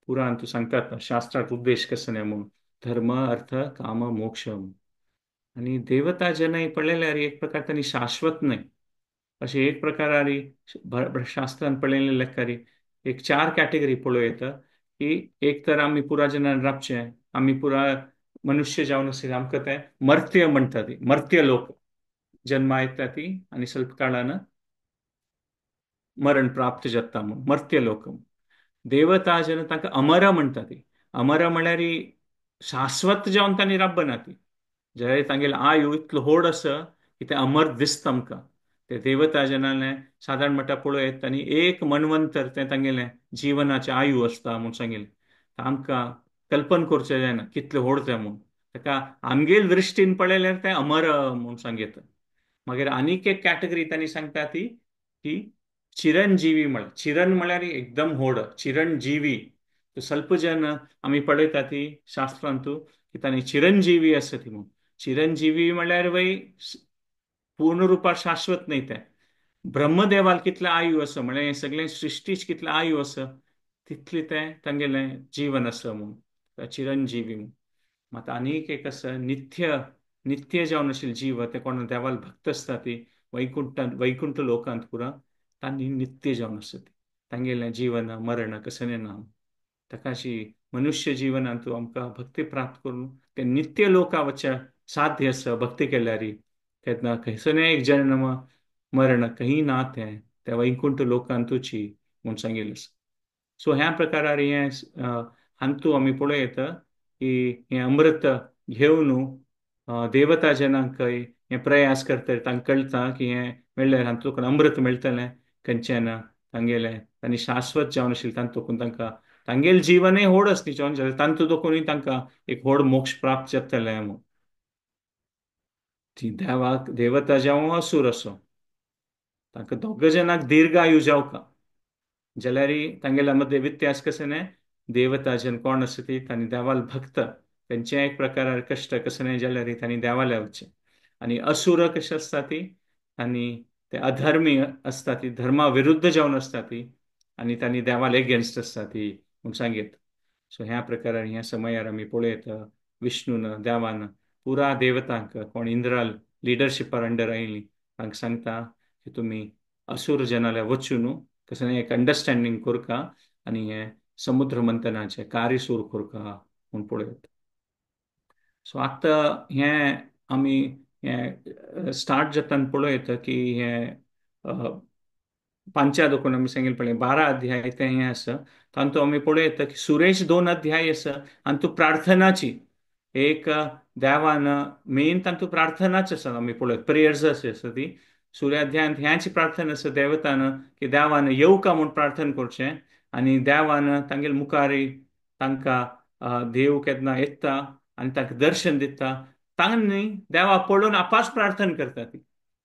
S1: पुरांतू सांगतात शास्त्रांत उपदेश कशें न्हय म्हूण, धर्म अर्थ काम मोक्ष. आनी देवता जेन्ना पळयल्यार एक प्रकार तांणी शाश्वत न्हय अशें एक प्रकारारी शास्त्रान पळयलें लेखारी एक चार कॅटेगरी पळोवं येता की एक तर आमी पुरा जनान राबचें, आमी पुरा मनुष्य जावन आशिल्ले आमकां तें मर्त्य म्हणटा ती, मर्त्य लोक जन्मा येता ती आनी स्वल्प काळान मरण प्राप्त जाता म्हूण मर्त्य लोक. देवता जेन्ना तांकां अमर म्हणटा ती, अमर म्हळ्यार शाश्वत जावन तांणी राबना ती, जाल्यार तांगेले आयु इतलो व्हड आसा की तें अमर दिसता आमकां. ते देवता जनाले सादारण म्हणटा पळयत तांणी एक मन्वंतर तें तांगेलें जिवनाचें आयु आसता म्हूण सांगिल्लें. आमकां कल्पन करचें जायना कितलें व्हड तें म्हूण, ताका आमगेल दृश्टीन पळयल्यार तें अमर म्हूण सांगता. मागीर आनीक एक कॅटेगरी तांणी सांगता ती की चिरंजीवी म्हळ्यार, चिरन म्हळ्यार एकदम व्हड, चिरंजीवी स्वल्प जन आमी पळयता ती शास्त्रांतू की तांणी चिरंजीवी आसा ती म्हूण. चिरंजीवी म्हळ्यार वय पूर्ण रुपार शाश्वत न्हय तें. ब्रह्मदेवाल कितलें आयु आसा म्हळ्यार हें सगळें सृश्टीच कितलें आयु आसा तितलें तें तांगेलें जीवन आसा म्हूण चिरंजीवी म्हूण. मात आनीक एक आसा नित्य, नित्य जावन आशिल्लें जीव तें कोण देवाल भक्त आसता ती वैकुंठांत, वैकुंठ लोकांत पुरा तांणी नित्य जावन आसता ती, तांगेलें जीवन मरण कसलें ना. ताका अशी मनुष्य जिवनांत आमकां भक्ती प्राप्त करून तें नित्य लोका वचच्या साध्य आसा भक्ती केल्यार. तेन्ना खंयसर एक जन्म मरण खंय ना तें त्या वैकुंठ लोकांतूची म्हूण सांगिल्लें आसा. सो ह्या प्रकारार हें हांतू आमी पळयता की हें अमृत घेवन देवता जनांकय हें प्रयास करता, तांकां कळटा की हें मेळ्ळ्यार हांतूं अमृत मेळटलें खंयचें ना तांगेलें आनी शाश्वत जावन आशिल्लें तांतून तांकां तांगेलें जिवनय व्हड आसली जावन जाल्यार तांतूं दोकूनय तांकां एक व्हड मोक्ष प्राप्त जातलें म्हूण. ती देवाक देवता जावं असूर असो तांकां दोग जणांक दीर्घायु जावका जाल्यार तांगेल्या मदें व्यत्यास कशें न्हय, देवता जन कोण आसा ती तांणी देवाल भक्त तेंचे एक प्रकार कश्ट कशें न्हय जाल्यार तांणी देवाल्या वचचें. आनी असूर कशें आसता ती आनी ते अधर्मी आसता ती, धर्मा विरुद्ध जावन आसता ती आनी तांणी देवाल एगेन्स्ट आसता ती म्हूण सांगीत. सो ह्या प्रकारान ह्या समयार आमी पळयता विष्णून देवान पुरा देवतांक कोण इंद्राल लिडरशिपार अंडर आयली तांकां सांगता की तुमी असूर जनाल्या वचून न्हू कशें एक अंडरस्टँडींग करका आनी हें समुद्र मंथनाचें कार्य सुरू करका म्हूण पळयता. सो आतां हें आमी हें स्टार्ट जाताना पळयता की हें पांचा दोकून आमी सांगिल्लें पळय 12 अध्याय तें हें आसा, तातूंत आमी पळयता की सुरेश 2 अध्याय आसा आनी तूं प्रार्थनाची एक देवान मेन तातूंत प्रार्थनाच आसा आमी पळयत प्रेयर्स आसा ती. सूर्याध्यायांत ह्याची प्रार्थना आसा देवतान की देवान येवका म्हूण प्रार्थना करचें आनी देवान तांगेले मुखार तांकां देव केन्ना येता आनी तांकां दर्शन दिता, तांणी देवा पळोवन आपास प्रार्थना करता ती.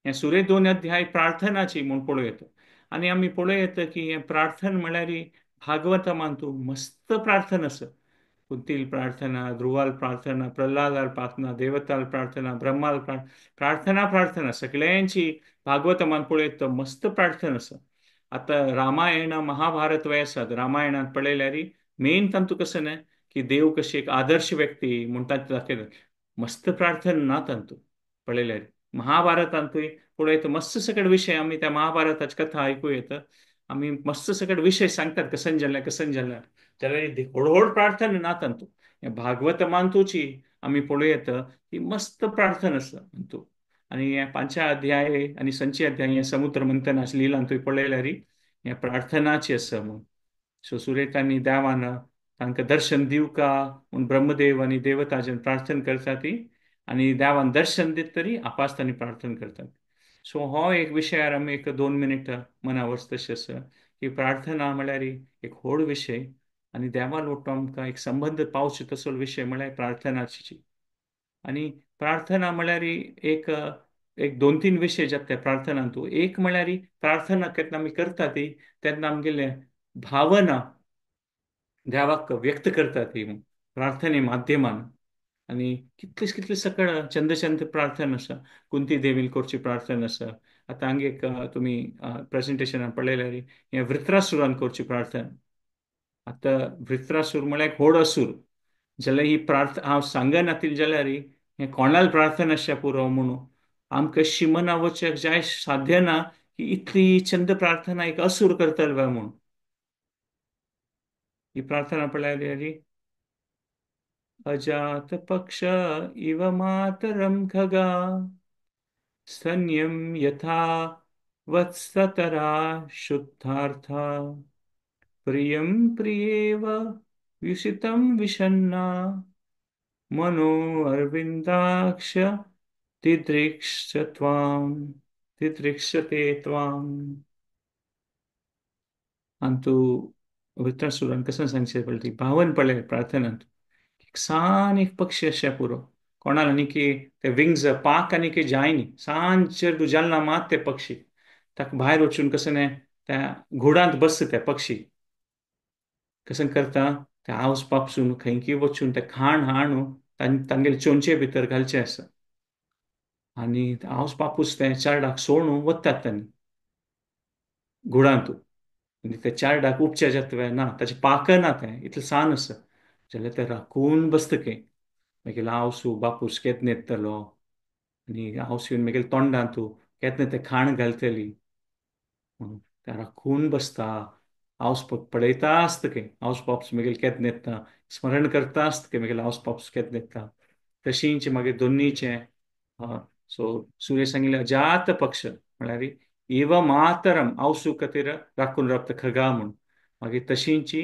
S1: हें सूर्य दोन अध्याय प्रार्थनाची म्हूण पळोवं येता. आनी आमी पळोवं येता की हें प्रार्थना म्हळ्यार भागवतमान तूं मस्त प्रार्थना आसा. कुंतील प्रार्थना, ध्रुवाल प्रार्थना, प्रल्हादाल प्रार्थना, देवताल प्रार्थना, ब्रह्माल प्रार्थना, प्रार्थना सगळ्यांची भागवतमान पळयत तर मस्त प्रार्थना आसा. आतां रामायण महाभारत वय आसात, रामायणांत पळयल्यार मेन तांतूं कशें न्हय की देव कशी एक आदर्श व्यक्ती म्हूण तांतूं दाखयतात, मस्त प्रार्थना ना तांतूं पळयल्यार. महाभारतांतूय पळयत मस्त सगळे विशय आमी त्या महाभारताची कथा आयकूं येता, आमी मस्त सगळे विशय सांगतात कसन जालें कसन जालें, जाल्यार व्हड व्हड प्रार्थना ना तांतूं. भागवतमांतूची आमी पळोवं येता ही मस्त प्रार्थना आसा तांतूं. आनी हे पांचव्या अध्याय आनी संचे अध्याय हे समुद्र मंथनाचे लिलांतूय पळयल्यार हे प्रार्थनाची आसा म्हूण. सो सुरेतांनी देवान तांकां दर्शन दिवका म्हूण ब्रह्मदेव आनी देवताजन प्रार्थना करता ती, आनी देवान दर्शन दित तरी आपास तांणी प्रार्थना करतात. सो हो एक विशयार आमी एक 2 मिनीट मना वच तशें आसा की प्रार्थना म्हळ्यार एक व्हड विशय आनी देवा लोटो आमकां एक संबंद पावचो तसो विशय म्हळ्यार प्रार्थनाची. आनी प्रार्थना म्हळ्यार एक 2-3 विशय जाता त्या प्रार्थनांतू. एक म्हळ्यार प्रार्थना केन्ना आमी करता ती तेन्ना आमगेले भावना देवाक व्यक्त करता ती प्रार्थने माध्यमान. आनी कितले कितले सकळ चंद चंद प्रार्थना आसा, कुंती देवीन करची प्रार्थना आसा. आतां हांगा एक तुमी प्रेजेंटेशनान पळयल्यार हें वृत्रासुरान करची प्रार्थना. आतां वृत्रासूर म्हळ्यार एक व्हड असूर, जाल्यार ही प्रार्थना हांव सांगना ती जाल्यार हें कोणाल प्रार्थना आसच्या पुरो म्हणून आमकां शिमना वचक जाय साध्य ना की इतली चंद प्रार्थना एक असूर करतलो काय म्हूण. ही प्रार्थना पळयल्यार अजात पक्ष इव मातरम खगा स्तन्यम यथा वत्सतरा शुद्धार्था प्रियं प्रियेव व्युषितं विषण्णा मनो अरविंदाक्ष तिदृक्ष त्वां तिदृक्षते त्वां. अंतु वृत्रासुरान कसं सांगचें पडलें ती भावन पडलें प्रार्थनांत. एक सान एक पक्षी अशें पुरो कोणाक आनी की ते विंग्स पाक आनी की जाय न्ही, सान चेडूं जाल ना मात ते पक्षी ताका भायर वचून कसं न्ही त्या घुडांत बसता ते पक्षी कसं करता ते आवस पापसून खंयकी वचून ते खाण हाणू तांगेले चोंचे भितर घालचें आसा. आनी आवस बापूस ते चारडाक सोडून वतात तांणी घुडांतू. आनी ते चारडाक उपचे जाता ना, ताचें पाकना तें इतलें सान आसा जाल्यार ते राखून बसता की मागीर आवसू बापूस केन्ना येतलो आनी आवस येवन मागीर तोंडांतू केन्ना तें खाण घालतली म्हणून ते राखून बसता. आवस पळयता आसता की आवस बापूस मागीर केन्ना येता, स्मरण करता आसता की मागीर आवस बापूस केन्ना येता. तशींच मागीर दोनीचें. सो सूर्य सांगिल्लें अजात पक्ष म्हळ्यार इव मातरम आवसू खातीर राखून रावता खगा म्हूण. मागीर तशींची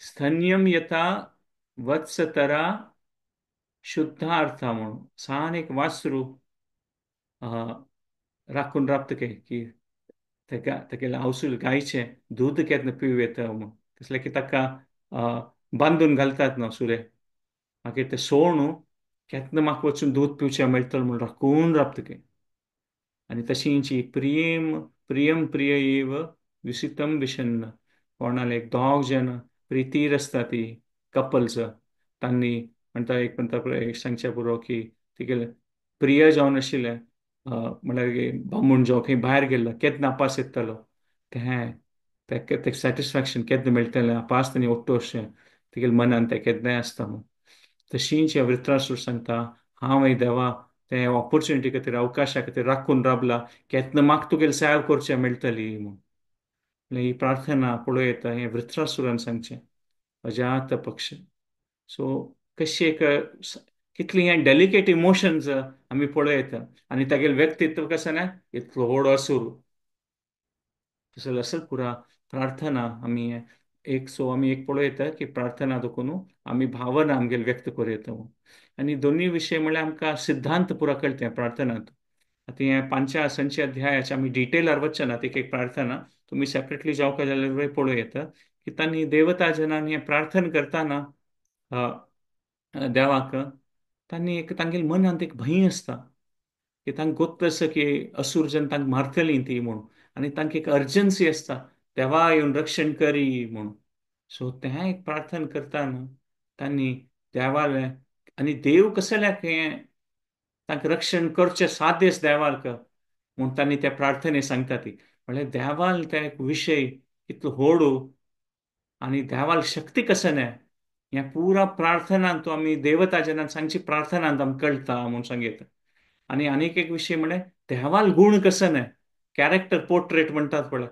S1: स्तन्यम यथा वत्सतरा शुद्धार्था म्हूण सान एक वासरू राखून रावता की ताका तागेलें आवसूल गायचें दूद केन्ना पिवं येता म्हूण. तसलें की ताका बांदून घालतात न्हू सुरे, मागीर तें सोणू केन्ना म्हाका वचून दूद पिवचें मेळटलें म्हूण राखून रावता की. आनी तशींची प्रियम प्रियम प्रिय एव विसितम विषन्न कोणाले एक दोग जाण प्रितीर आसता ती कपल्स तांणी म्हणटा एक म्हणटा पळय एक सांगचें पुरो की तिगेलें प्रिय जावन आशिल्लें म्हणल्यार बामूण जावं खंय भायर गेल्लो केन्ना अपास येतलो तें तेका सॅटिस्फॅक्शन केन्ना मेळटलें अपास ताणी ओट्टो अशें तिगेले मनान तें केन्नाय आसता म्हूण. तशींच वृत्रासूर सांगता हांव हे देवा तें ऑपोर्चुनिटी खातीर अवकाशा खातीर राखून रावला केन्ना म्हाका तुगेलें सेवा करचें मेळटली म्हूण. ही प्रार्थना पळोवं येता हें वृत्रासुरान सांगचें अजात पक्ष. सो कशी एक कितली हें डेलिकेट इमोशन्स आमी पळोवं येता. आनी तागेलें व्यक्तित्व कसं ना इतलो व्हड असूर तसो असल पुरा प्रार्थना आमी एक सो आमी एक पळोवं येता की प्रार्थना देखून आमी भावना आमगेले व्यक्त करूं येता. आनी दोनूय विशय म्हळ्यार आमकां सिद्धांत पुरा कळटा प्रार्थनांत. आतां हें पांचव्या संचे अध्यायाचे आमी डिटेलार वचचे नात, एक एक प्रार्थना तुमी सेपरेटली जावका जाल्यार पळोवं येता की तांणी देवता जनांनी हें प्रार्थना करतना देवाक तांणी एक तांगेले मनांत एक भंय आसता की तांकां गोत्त आसा की असूर जन तांकां मारतलीं ती म्हूण, आनी तांकां एक अर्जन्सी आसता देवा येवन रक्षण करी म्हूण. सो तें एक प्रार्थना करतना तांणी देवालें आनी देव कसल्याक हें तांकां रक्षण करचें सादेश देवाक म्हूण तांणी त्या प्रार्थने सांगता ती. म्हणल्यार देवाल ते एक विशय इतलो होडू आनी देवाल शक्ती कसं न्हय ह्या पुरा प्रार्थनान तो आमी देवता जेन्ना सांगची प्रार्थनान आमकां कळटा म्हूण सांगता. आनी आनीक एक विशय म्हळ्यार देवाल गूण कसं न्हय, कॅरेक्टर पोर्ट्रेट म्हणटात पळय,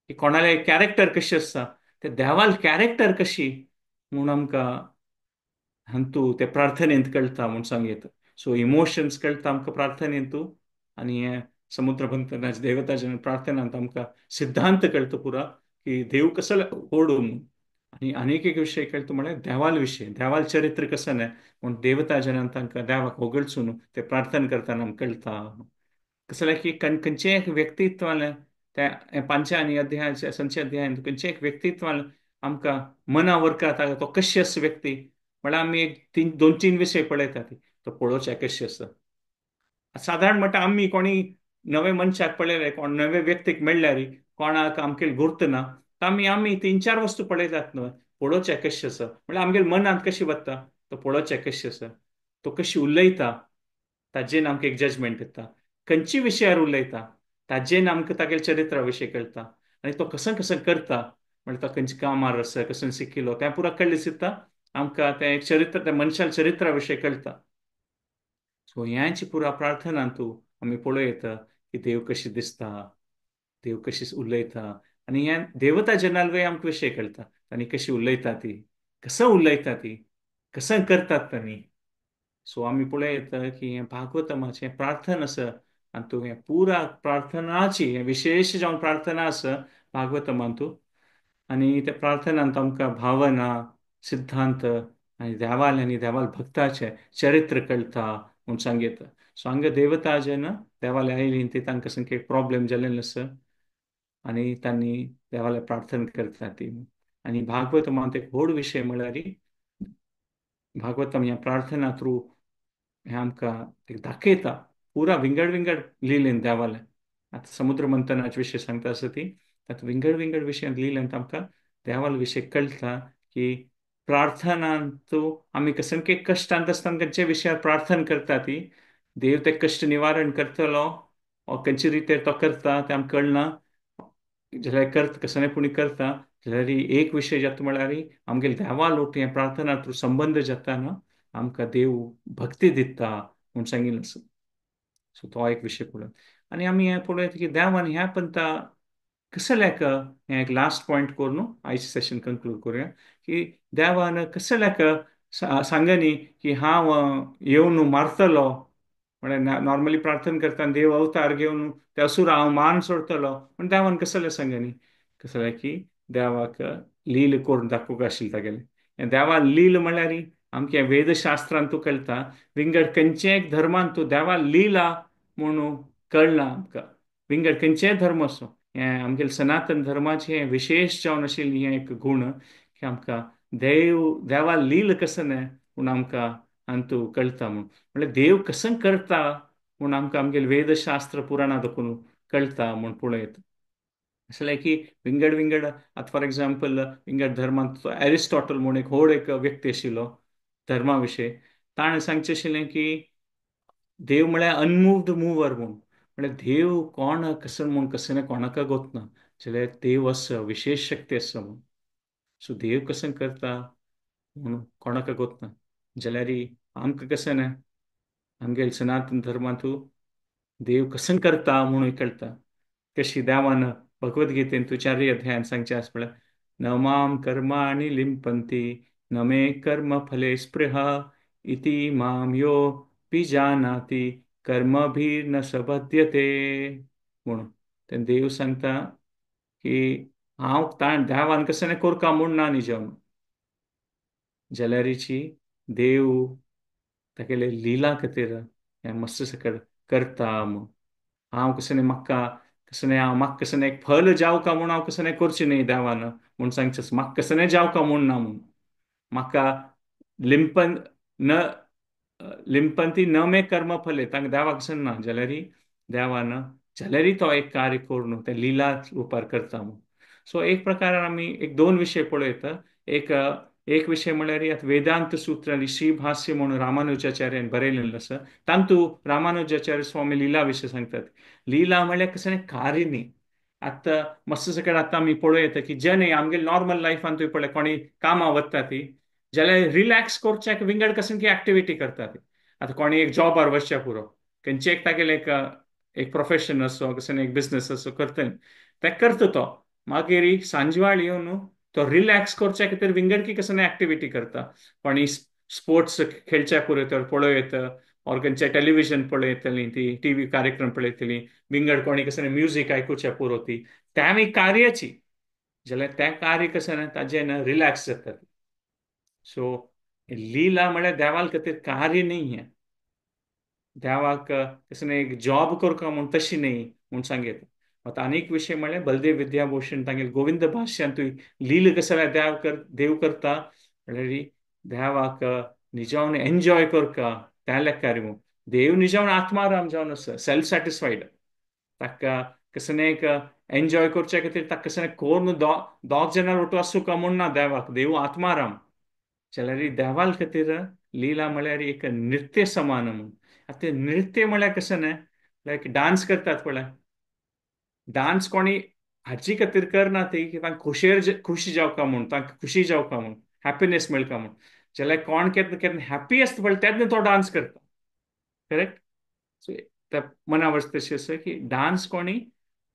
S1: की कोणाले कॅरेक्टर कशें आसता ते देवाल कॅरेक्टर कशी म्हूण आमकां हांतू ते प्रार्थनेंत कळटा म्हूण सांगता. सो इमोशन्स कळटा आमकां प्रार्थनेंतू, आनी हें समुद्र मंथनाच्या देवताच्या प्रार्थनांत आमकां सिद्धांत कळटा पुरा की देव कसो होडू म्हूण. आनी आनीक एक विशय कळटा म्हळ्यार देवाल विशय, देवाल चरित्र कसं न्हय म्हूण देवता जनान तांकां देवाक होगळसून ते प्रार्थना करतना आमकां कळटा. कसलें की खंयचें एक व्यक्तित्वान त्या पांचव्या आनी अध्यायाच्या संचे अध्यायान खंयचें एक व्यक्तित्वान आमकां मना वरकाता तो कशी आसा व्यक्ती म्हळ्यार आमी एक तीन दोन तीन विशय पळयतात तो पळोवच्या कशी आसा. सादारण म्हणटा आमी कोणी नवे मनशाक पळयले, कोण नवे व्यक्तीक मेळ्ळ्यार कोणाक आमके गुर्त ना, आमी आमी तीन चार वस्तू पळयतात न्हय, पळोवच्या कशी आसा म्हळ्यार आमगेले मनांत कशी वता तो पळोवच्या कशी आसा, तो कशी उलयता ताजेन आमकां एक जजमेंट येता, खंयचे विशयार उलयता ताजेन आमकां तागेले चरित्रा विशय कळटा, आनी तो कसं कसं करता म्हळ्यार तो खंयच्या कामार आसा, कसं शिकिल्लो तें पुरा कळ्ळें सुद्दां आमकां तें एक चरित्र त्या मनशाल्या चरित्रा विशय कळटा. सो ह्याची पुरा प्रार्थना तूं आमी पळोवं की देव कशी दिसता, देव कशी उलयता, आनी ह्या देवता जनालवे आमकां विशय कळटा आनी कशी उलयता ती, कसं उलयता ती, कसं करतात तांणी. सो आमी पळयता की हें भागवतमाचें प्रार्थना आसा आनी तूं हें पुरा प्रार्थनाची हें विशेश जावन प्रार्थना आसा भागवतमांतू, आनी त्या प्रार्थनांत आमकां भावना, सिद्धांत आनी देवाल आनी देवाल भक्ताचें चरित्र कळटा म्हूण सांगता. सो हांगा देवता जेन्ना देवाले आयली ती तांकां सामकें एक प्रॉब्लेम जाल्लें आसा आनी तांणी देवाले प्रार्थना करता ती. आनी भागवतमांत एक व्हड विशय म्हळ्यार भागवतम ह्या प्रार्थना थ्रू हें आमकां एक दाखयता पुरा विंगड विंगड लिलेन देवाले. आतां समुद्र मंथनाचे विशय सांगता आसा ती तातूंत विंगड विंगड विशयांत लिलेन आमकां देवाले विशय कळटा की प्रार्थनांतू आमी सामके कश्टांत आसतना खंयच्या विशयार प्रार्थना करता ती देव ते कश्ट निवारण करतलो ओ खंयचे रितीर तो करता तें आमकां कळना, जाल्यार करता कसलें पुणी करता जाल्यार एक विशय जाता म्हळ्यार आमगेले देवा लोट हें प्रार्थना थ्रू संबंद जाता न्हू आमकां देव भक्ती दिता म्हूण सांगिल्लें आसा. सो तो एक विशय पळोवन आनी आमी हें पळयता की देवान ह्या पंथा कसल्याक हें एक लास्ट पॉयंट करून आयचें सेशन कंक्लूड करुया की देवान कसल्याक सांगनी की हांव येवन मारतलो म्हळ्यार नॉर्मली प्रार्थना करतना देव अवतार घेवन ते असूर हांव मान सोडतलो, पूण देवान कसलें सांगनी कसलें की देवाक लील करून दाखोवंक आशिल्लें तागेलें. देवा लील म्हळ्यार आमच्या वेदशास्त्रांत तूं कळटा विंगड खंयच्याय एक धर्मान तूं देवा लिला म्हणून कळना आमकां, विंगड खंयचेय धर्म आसूं हें आमगेले सनातन धर्माचें विशेश जावन आशिल्लें हें एक गूण की आमकां देव देवा लील कसं न्हय पूण आमकां हातूंत कळटा म्हूण, म्हळ्यार देव कसं करता म्हूण आमकां आमगेले वेदशास्त्र पुराणां दाखोवन कळटा म्हूण पळयता. असलें की विंगड विंगड आतां फॉर एग्जाम्पल विंगड धर्मांत एरिस्टॉटल म्हूण एक व्हड एक व्यक्ती आशिल्लो धर्मा विशय, ताणें सांगचें आशिल्लें की देव म्हळ्यार अनमुव्ड मुवर म्हूण, म्हळ्यार देव कोण कसं म्हूण कसं कोणाक गोतना जाल्यार देव आसा विशेश शक्ती आसा म्हूण. सो देव कसं करता म्हूण कोणाक गोतना जाल्यार आमकां कसं न्हय आमगेले सनातन धर्मांतू देव कसं करता म्हणून कळटा. कशी देवान भगवद्गीतेन तूं चारय अध्यायान सांगचें आसा म्हळ्यार न माम कर्माणि लिंपंती न मे कर्म फले स्पृहा इति माम यो बीजानाति कर्मभिर्न सबध्यते म्हणून. तेन्ना देव सांगता की हांव देवान कसं न्हय कोरका म्हूण ना निजम, जाल्यारीची देव तागेले लिला खातीर हें मस्त सकट करता म्हूण. हांव कसं न्ही म्हाका कसं न्ही हांव म्हाका कसं एक फल जावका म्हूण हांव कसं न्ही करचें न्ही देवान म्हूण सांगचें, म्हाका कसं न्ही जावका म्हूण ना म्हूण, म्हाका लिंपन न लिंपंती न मे कर्म फले, तांकां देवाक कसं ना जाल्यार देवान जाल्यार तो एक कार्य करून तें लिला रुपार करता म्हूण. सो एक प्रकारान आमी एक दोन विशय पळयता. एक एक विशय म्हळ्यार आतां वेदांत सूत्र आनी श्रीभाष्य म्हणून रामानुजाचार्यान बरयलेलें आसा, तातूंत रामानुजाचार्य स्वामी लिला विशय सांगतात. लिला म्हळ्यार कसलें कार्य न्ही. आतां मस्त सकयल आतां आमी पळोवं येता की जेणे आमगेले नॉर्मल लायफान तुवें पळय कोणी कामां वता ती जाल्यार रिलॅक्स करच्याक विंगड कसली की एक्टिविटी करता ती. आतां कोणी एक जॉबार वचच्या पुरो, खंयचे एक तागेलें एक एक प्रोफेशन असो कसलें एक बिजनस असो करता तें करता तो, मागीर सांजवाळ येवन तो रिलॅक्स करच्या खातीर विंगड की कसली एक्टिविटी करता. कोणी स्पोर्ट्स खेळच्या पुरो तर पळोवं येता, ऑर खंयचे टेलिविजन पळयतलीं, ती टीव्ही कार्यक्रम पळयतलीं, विंगड कोणी कसलें म्युजीक आयकुच्या पुरो ती त्या एक कार्याची जाल्यार तें कार्य कसं ना ताजें ना रिलॅक्स जाता. सो लीला म्हळ्यार देवाल खातीर कार्य न्ही हें, देवाक कसलें एक जॉब करका म्हूण तशी न्ही म्हूण सांगता. आतां आनीक विशय म्हळ्यार बलदेव विद्याभूषण तांगेले गोविंद भाष्यांतूय लील कसं जाल्यार देव देव करता म्हळ्यार देवाक निजावन एन्जॉय करका त्या लेखार म्हूण. देव निजावन आत्माराम जावन आसा, सेल्फ सॅटिस्फायड, ताका कसलें एक एन्जॉय करच्या खातीर ताका कसलें कोर्ण दोग जाणां ओटू आसूं म्हूण ना देवाक, देव आत्माराम. जाल्यार देवाल खातीर लीला म्हळ्यार एक नृत्य समान म्हूण. आतां नृत्य म्हळ्यार कशें न्ही, लायक डान्स करतात पळय, डान्स कोणी हाची खातीर करना ती की तांकां खोशयेर खुशी जावका म्हूण, तांकां खुशी जावका म्हूण, हॅपिनेस मेळका म्हूण. जाल्यार कोण केन्ना केन्ना हॅप्पी आसता पळय तेन्ना तो डान्स करता, करेक्ट. सो त्या मना वचता तशें आसा की डान्स कोणी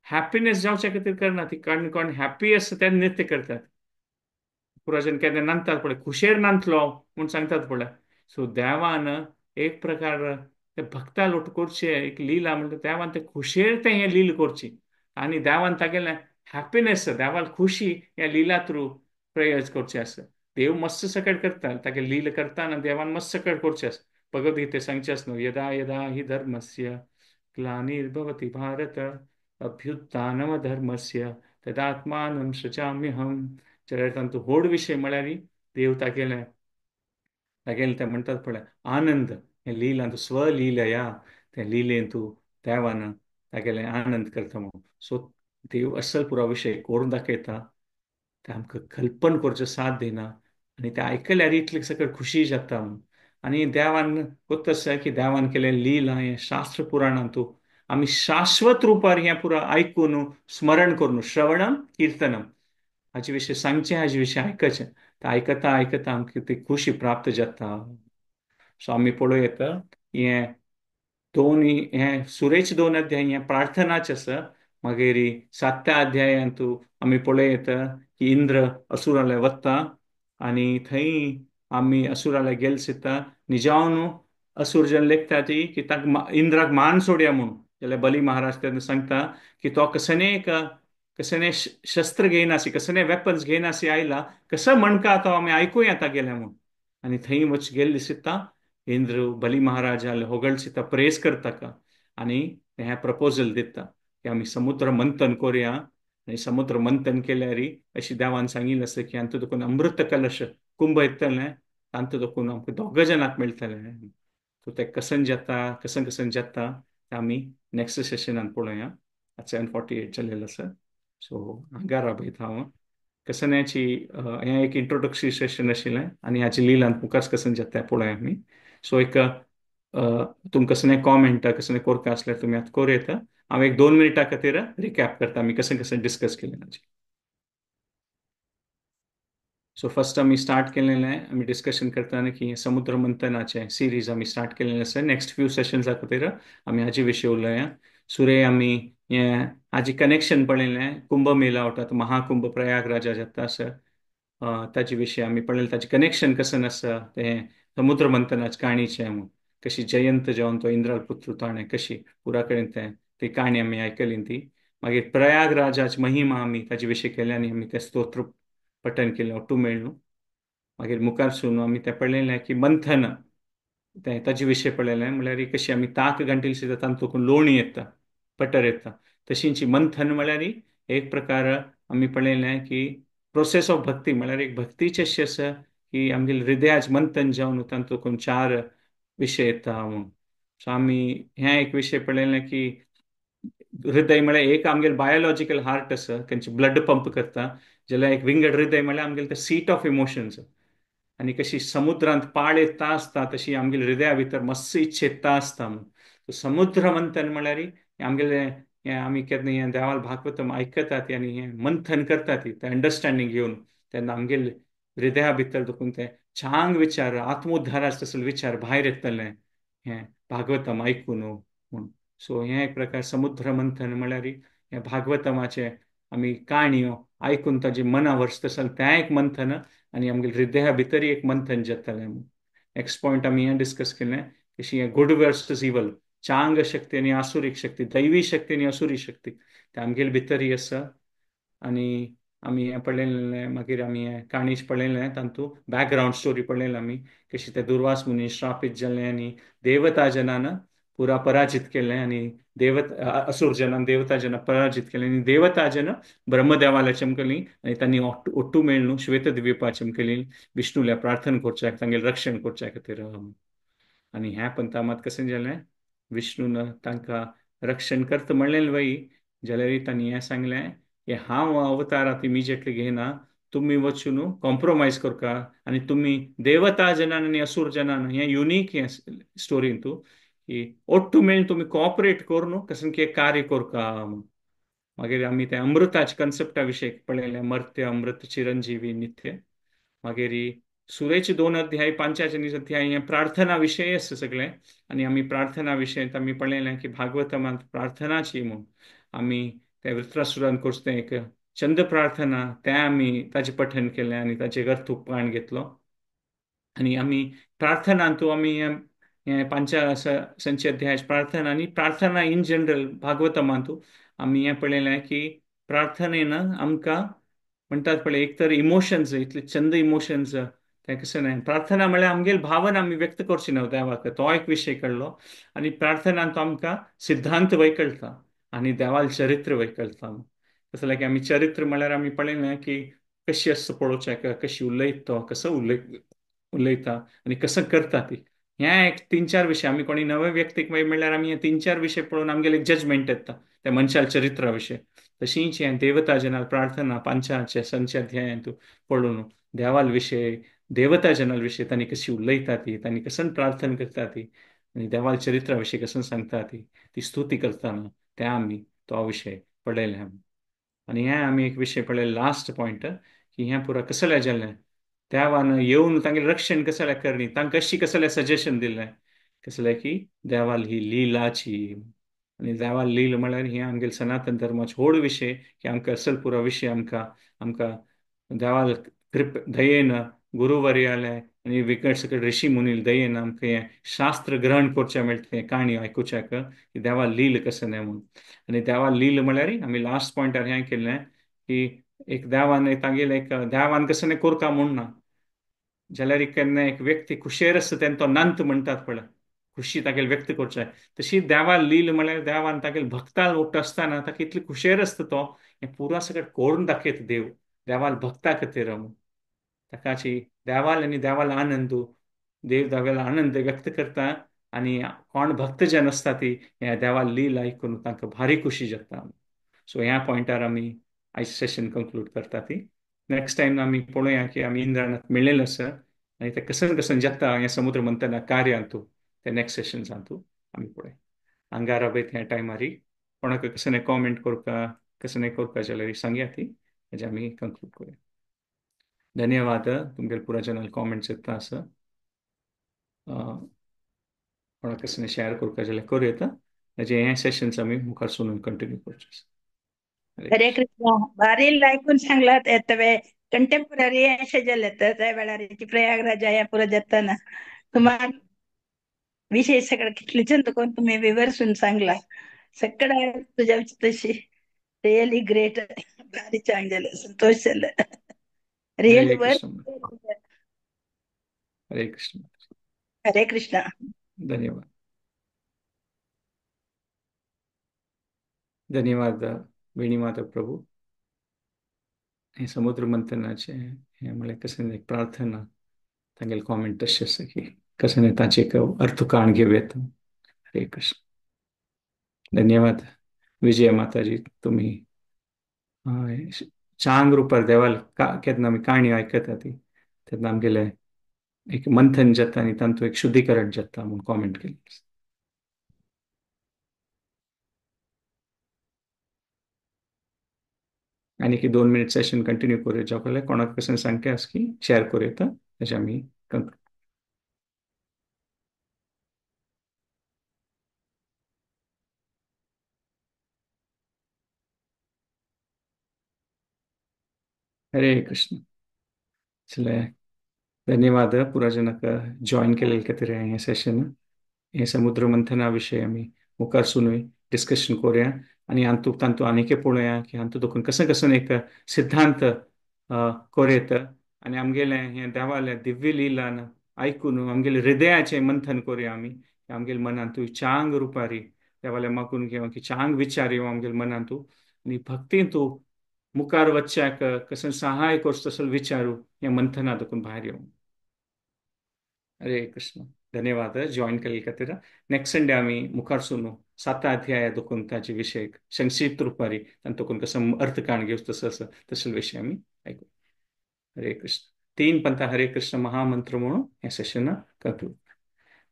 S1: हॅपिनेस जावच्या खातीर करना ती, कारण कोण हॅप्पी आसता तेन्ना नृत्य करतात. पुराजन केन्ना नांदतात पळय, खुशेर नांदतलो म्हूण सांगतात पळय. सो देवान एक प्रकार ते भक्ता लोट करचे एक लीला म्हणटा, देवान ते खुशेर तें हें लील करची आनी देवान तागेलें हॅपिनेस, देवाल खुशी ह्या लीला थ्रू प्रयोग करचे आसा. देव मस्त सकट करता, तागे लील करता ना देवान मस्त सकट करचे आसा. भगवद्गीते सांगचे आसा न्हू, यदा यदा हि धर्मस्य ग्लानिर्भवति भारत अभ्युत्थानम धर्मस्य तदात्मानं सृजाम्यहं. जाल्यार तांचो व्हड विशय म्हळ्यार देव तागेलें तागेलें तें म्हणटात पळय आनंद, हें लीला स्वलीलया तें लिलेन तूं देवान तागेलें आनंद करता म्हणून. सो देव असल पुरा विशय करून दाखयता, तें आमकां कल्पन करचें साथ दिना आनी तें आयकल्यार इतलें सगळें खुशी जाता म्हणून. आनी देवान कोत्त आसा की देवान केलें लीला हें शास्त्र पुराणांतू आमी शाश्वत रुपार हें पुरा आयकून स्मरण करून श्रवणम किर्तनम हाजे विशीं सांगचें, हाजे विशीं आयकचें, तें आयकता आयकता आमकां ती खुशी प्राप्त जाता. सो आमी पळोवं येता हें दोन हें सुरेच दोन अध्याय हें प्रार्थनाचें आसा. मागीर सातव्या अध्यायांतू आमी पळोवं येता की इंद्र असुराले वता आनी थंय आमी असुराले गेल दिता निजावन असुर जन लेखता ती की तांकां इंद्राक मान सोडया म्हूण. जाल्यार बली महाराज तेन्ना सांगता की तो कसने कसने शस्त्र घेयनासी, कसने वेपन्स घेयनासी आयला, कसं म्हणका तो आमी आयकूया तागेलें म्हूण. आनी थंय वच गेल्ले दिसता इंद्र बली महाराजाले होगळसिता प्रेस करता का आनी हें प्रपोजल दिता की आमी समुद्र मंथन करुया. आनी समुद्र मंथन केल्यार अशी देवान सांगिल्लें आसा की हातूंत देखून अमृत कलश कुंभ येतलें, तातूंत देखून आमकां दोग जाणांक मेळटलें. सो तें कसन जाता, कसन कसन जाता तें आमी नेक्स्ट सेशनान पळोवया. आतां 7:48 जाल्लें आसा. सो हांगा राबयता हांव कसनाची हें एक इंट्रोडक्टरी सेशन आशिल्लें आनी हाची लिलान मुखार कसन जाता तें पळोवया आमी. सो एक तुमकां कसलें कॉमेंट कसलें कोरका आसल्यार तुमी आतां करूं येता. हांव एक 2 मिनटां खातीर रिकॅप करता आमी कशें कशें डिस्कस केलें हाचें. सो फर्स्ट आमी स्टार्ट केलेलें, आमी डिस्कशन करतना की समुद्र मंथनाचें सिरीज आमी स्टार्ट केलेलें आसा. नेक्स्ट फ्यू सेशन्सा खातीर आमी हाजे विशीं उलोवया. सुरे आमी हें हाजें कनेक्शन पळयलें, कुंभ मेला वतात महाकुंभ प्रयागराजा जाता आसा ताजे विशीं आमी पळयलें, ताजें कनेक्शन कशें आसा तें समुद्र मंथनाचे काणीचें म्हूण, कशी जयंत जावन तो इंद्राल पुत्र ताणें कशी पुरा कडेन तें ती काणी आमी आयकली ती. मागीर प्रयागराजाची महिमा आमी ताजे विशीं केली आनी आमी तें स्तोत्र पठण केलें ओटू मेळ्ळो. मागीर मुखार सून आमी तें पळयलें की मंथन तें ताजे विशीं पळयलें, म्हणल्यार कशी आमी ताक घांटील सुद्दां तातूंत लोणी येता, पटर येता. तशींची मंथन म्हळ्यार एक प्रकार आमी पळयलें की प्रोसेस ऑफ भक्ती म्हळ्यार एक भक्तीचें अशें आसा की आमगेले हृदयाच मंथन जावन तातूंत चार विशय येता म्हूण. सो आमी हें एक विशय पळयलें की हृदय म्हळ्यार एक आमगेले बायोलॉजिकल हार्ट आसा खंयचे ब्लड पंप करता, जाल्यार एक विंगड हृदय म्हळ्यार आमगेले ते सीट ऑफ इमोशन्स. आनी कशी समुद्रांत पाळ येता आसता तशी आमगेले हृदया भितर मस्त इच्छा येता आसता म्हूण. समुद्र मंथन म्हळ्यार आमगेले हें आमी केन्ना हें देवाल भागवतम आयकतात आनी हें मंथन करतात तें अंडरस्टँडींग घेवन तेन्ना आमगेले हृदया भितर देखून ते चांग विचार आत्मोद्धाराचे तसले विचार भायर येतले हें भागवतम आयकून म्हूण. सो हें एक प्रकार समुद्र मंथन म्हळ्यार हें भागवतमाचें आमी काणयो आयकून ताजे मना वर्स तसलें तें एक मंथन आनी आमगेले हृदया भितर एक मंथन जातलें. नेक्स्ट पॉयंट आमी हें डिस्कस केलें कशी हें गुड वर्सस इवल, चांग शक्ती आनी आसुरीक शक्ती, दैवी शक्ती आनी असुरी शक्ती ते आमगेले भितरय आसा. आनी आमी हें पळयलें, मागीर आमी हें काणीच पळयलें, तातूंत बॅकग्रावंड स्टोरी पळयलें आमी कशी ते दुर्वास मुनी श्रापीत जालें आनी देवता जनान पुरा पराजित केलें आनी देवता असुर जनान देवता जना पराजित केलें आनी देवता जन ब्रह्मदेवाला चमकली आनी तांणी ओट्टू मेळ्ळू श्वेतद्वीपा चमकली विष्णूल्या प्रार्थना करच्याक तांगेलें रक्षण करच्या खातीर. आनी ह्या पंथा मात कशें जालें, विष्णून तांकां रक्षण करता म्हणलें वय जाल्यार तांणी हें सांगलें की हांव अवतारात इमिजिएटली घेयना, तुमी वचून कॉम्प्रोमायज करका आनी तुमी देवता जनान आनी असूर जनान हें युनीक हें स्टोरीन तूं की ओट्टू मेळून तुमी कॉपरेट करून कशें की कार्य करका. मागीर आमी ते अमृताच्या कन्सेप्टा विशय पळयलें, मर्त्य अमृत चिरंजीवी नित्य. मागीर सुरेचे दोन अध्याय पांचाचे अध्याय हे प्रार्थना विशय आसा सगळें. आनी आमी प्रार्थना विशयांत आमी पळयलें की भागवतमांत प्रार्थनाची म्हूण आमी ते वृत्रासुरान करचें तें एक चंद प्रार्थना तें आमी ताचें पठण केलें आनी ताचेर अर्थ उपकाण घेतलो. आनी आमी प्रार्थनांतू आमी हें पांचा संचे अध्याय प्रार्थना आनी प्रार्थना इन जनरल भागवतमांतू आमी हें पळयलें की प्रार्थनेन आमकां म्हणटात पळय एक तर इमोशन्स इतले चंद इमोशन्स तें कशें न्हय, प्रार्थना म्हळ्यार आमगेली भावना आमी व्यक्त करची न्हय देवाक, तो एक विशय कळ्ळो. आनी प्रार्थनान तो आमकां सिद्धांत वय कळटा आनी देवाल चरित्र वय कळटा. तशें की आमी चरित्र म्हळ्यार आमी पळयलें की कशी आसता पळोवच्याक, कशी उलयता तो, कसो उलयता आनी कसो करता ती, हें एक तीन चार विशय आमी कोणी नवे व्यक्तीक मागीर म्हणल्यार आमी हे तीन चार विशय पळोवन आमगेले एक जजमेंट येता त्या मनशाल चरित्रा विशय. तशींच हें देवता जनाल प्रार्थना पांचाचे संचे अध्यायांतू पळोवन देवाल विशय देवता जनाल विशय तांणी कशी उलयता ती, तांणी कसन प्रार्थना करता ती आनी देवाल चरित्रा विशय कसन सांगता ती, ती स्तुती करतना ते आमी तो विशय पळयले आमी. आनी हें आमी एक विशय पळयले लास्ट पॉयंट की हें पुरा कसलें जालें देवान येवन तांगेलें रक्षण कसलें करणी, तांकां कशी कसलें सजेशन दिलें कसलें की देवाल ही लिलाची. आनी देवाल लील म्हळ्यार हें आमगेले सनातन धर्माचो व्हड विशय की आमकां असल पुरो विशय आमकां आमकां देवाल कृप दयेन गुरुवर्याले आनी विकट सकट ऋषी मुनील दयेन आमकां हें शास्त्र ग्रहण करचें मेळटा, हें काणी आयकुच्याक की देवाल लील कशें न्हय म्हूण. आनी देवाल लील म्हळ्यार आमी लास्ट पॉयंटार हें केल्लें की एक देवान तांगेलें एक देवान कशें न्हय करका म्हूण ना, जाल्यार केन्ना एक व्यक्ती खुशेर आसता तेन्ना तो नंत म्हणटात पळय, खुशी तागेली व्यक्त करचें. तशी देवाल लील म्हळ्यार देवान तागेले भक्ताल ओट्ट आसतना ताका इतली खुशेर आसता तो हें पुरा सगळें करून दाखयता देव देवाल भक्ता खातीर म्हूण. ताकाची देवाल आनी देवाल आनंद देव देवाल आनंद व्यक्त करता आनी कोण भक्तजन आसता ती ह्या देवाल लील आयकून तांकां भारी खुशी जाता. सो ह्या पॉयंटार आमी आयज सेशन कंक्लूड करता ती. नेक्स्ट टायम आमी पळोवया की आमी इंद्राणात मेळ्ळेलें आसा आनी तें कसन कसन जाता हें समुद्र मंथना कार्यांतू ते नेक्स्ट सेशन्सांतू आमी पळोवया. अंगारा वयता ह्या टायमारी कोणाक कशें कॉमेंट करपा कशें करपा जाल्यार सांगया ती हेजे आमी कंक्लूड करूया. धन्यवाद तुमगेले पुरा चॅनल कॉमेंट्स येता आसा, कोणाक कशें शेअर करपा जाल्यार करूं येता. हेजे हे सेशन्स आमी मुखार सोडून कंटिन्यू करचे.
S3: हरे कृष्ण. भारी ऐकून सांगलात येतवे कंटेम्पररी अशें जालें तर त्या वेळार प्रयागराजा ह्या पुरो जाताना सुमार विशय सगळं कितले चंद कोण तुम्ही विवर्सून सांगला सगळं तुझ्या तशी रियली ग्रेट, भारी चांग जालें, संतोष जालें. रियली
S1: हरे कृष्ण.
S3: हरे कृष्ण. हरे कृष्ण.
S1: धन्यवाद. धन्यवाद वेणीमाधव प्रभू। हें समुद्र मंथनाचें हें म्हळ्यार कशें एक प्रार्थना, तांगेले कॉमेंट तशें आसा की कशें ताचें एक अर्थ काण घेवं येता। हरे कृष्ण। धन्यवाद विजय माताजी, तुमी चांग रुपार देवाल केन्ना आमी काणी आयकता ती तेन्ना आमगेलें एक मंथन जाता आनी तातूंत एक शुद्धीकरण जाता म्हूण कॉमेंट केली। आनी एक 2 मिनट सेशन कंटिन्यू करूया, ज्या कोणाक कशें सांगचें आसा की शेअर करूं येता, तशें आमी कंक्लूड। हरे कृष्ण। चले धन्यवाद पुरा जनक जॉईन केलेले खातीर हें सेशन। हें समुद्र मंथना विशय आमी मुखार सुनूय डिस्कशन करूया आनी हातूंत तातूंत आनीक पळोवया की हातूंत देखून कशें कशें एक सिद्धांत कोरेत आनी आमगेलें हें देवालें दिव्य लिलान आयकून आमगेलें हृदयाचें मंथन करूया आमी, आमगेले मनांतूय चांग रुपारी देवालें मागून घेवन की चांग विचार येवं आमगेले मनांतू आनी भक्तींतू मुखार वच्च्याक कशें सहाय करचो तसो विचारू हें मंथना देखून भायर येवं। हरे कृष्ण। धन्यवाद जॉईन केल्ले खातीर। नेक्स्ट संडे आमी मुखार सुनू 7 अध्याय देखून ताचे विशय संक्षिप्त रुपारी आनी देखून कसो अर्थ काण घेवचो तसो आसा तसो विशय आमी आयकू। हरे कृष्ण। 3 पंथा हरे कृष्ण महामंत्र म्हणून हें सेशन कंक्लूड।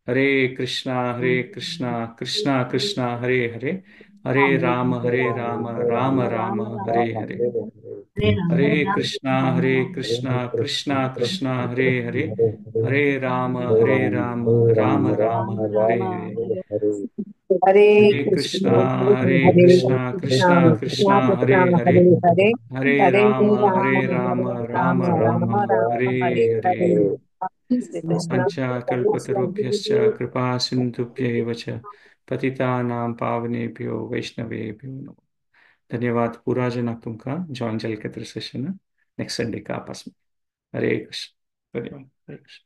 S1: हरे कृष्णा हरे कृष्णा कृष्णा कृष्णा हरे हरे, हरे राम हरे राम राम राम हरे हरे, हरे कृष्णा हरे कृष्णा कृष्णा कृष्णा हरे हरे, हरे राम हरे राम राम राम हरे हरे,
S4: हरे
S1: हरे कृष्णा हरे कृष्णा कृष्णा कृष्णा हरे हरे, हरे राम हरे राम राम राम हरे हरे। पञ्चकल्पतरुभ्यश्च कृपा सिन्धुभ्य एव च पतितानां पावनेभ्यो वैष्णवेभ्यो नमः। धन्यवाद पूरा जना तुमका जॉइन जाल्ले खातीर सेशन नेक्स्ट संडे का आपस में। हरे कृष्ण। धन्यवाद। हरे कृष्ण।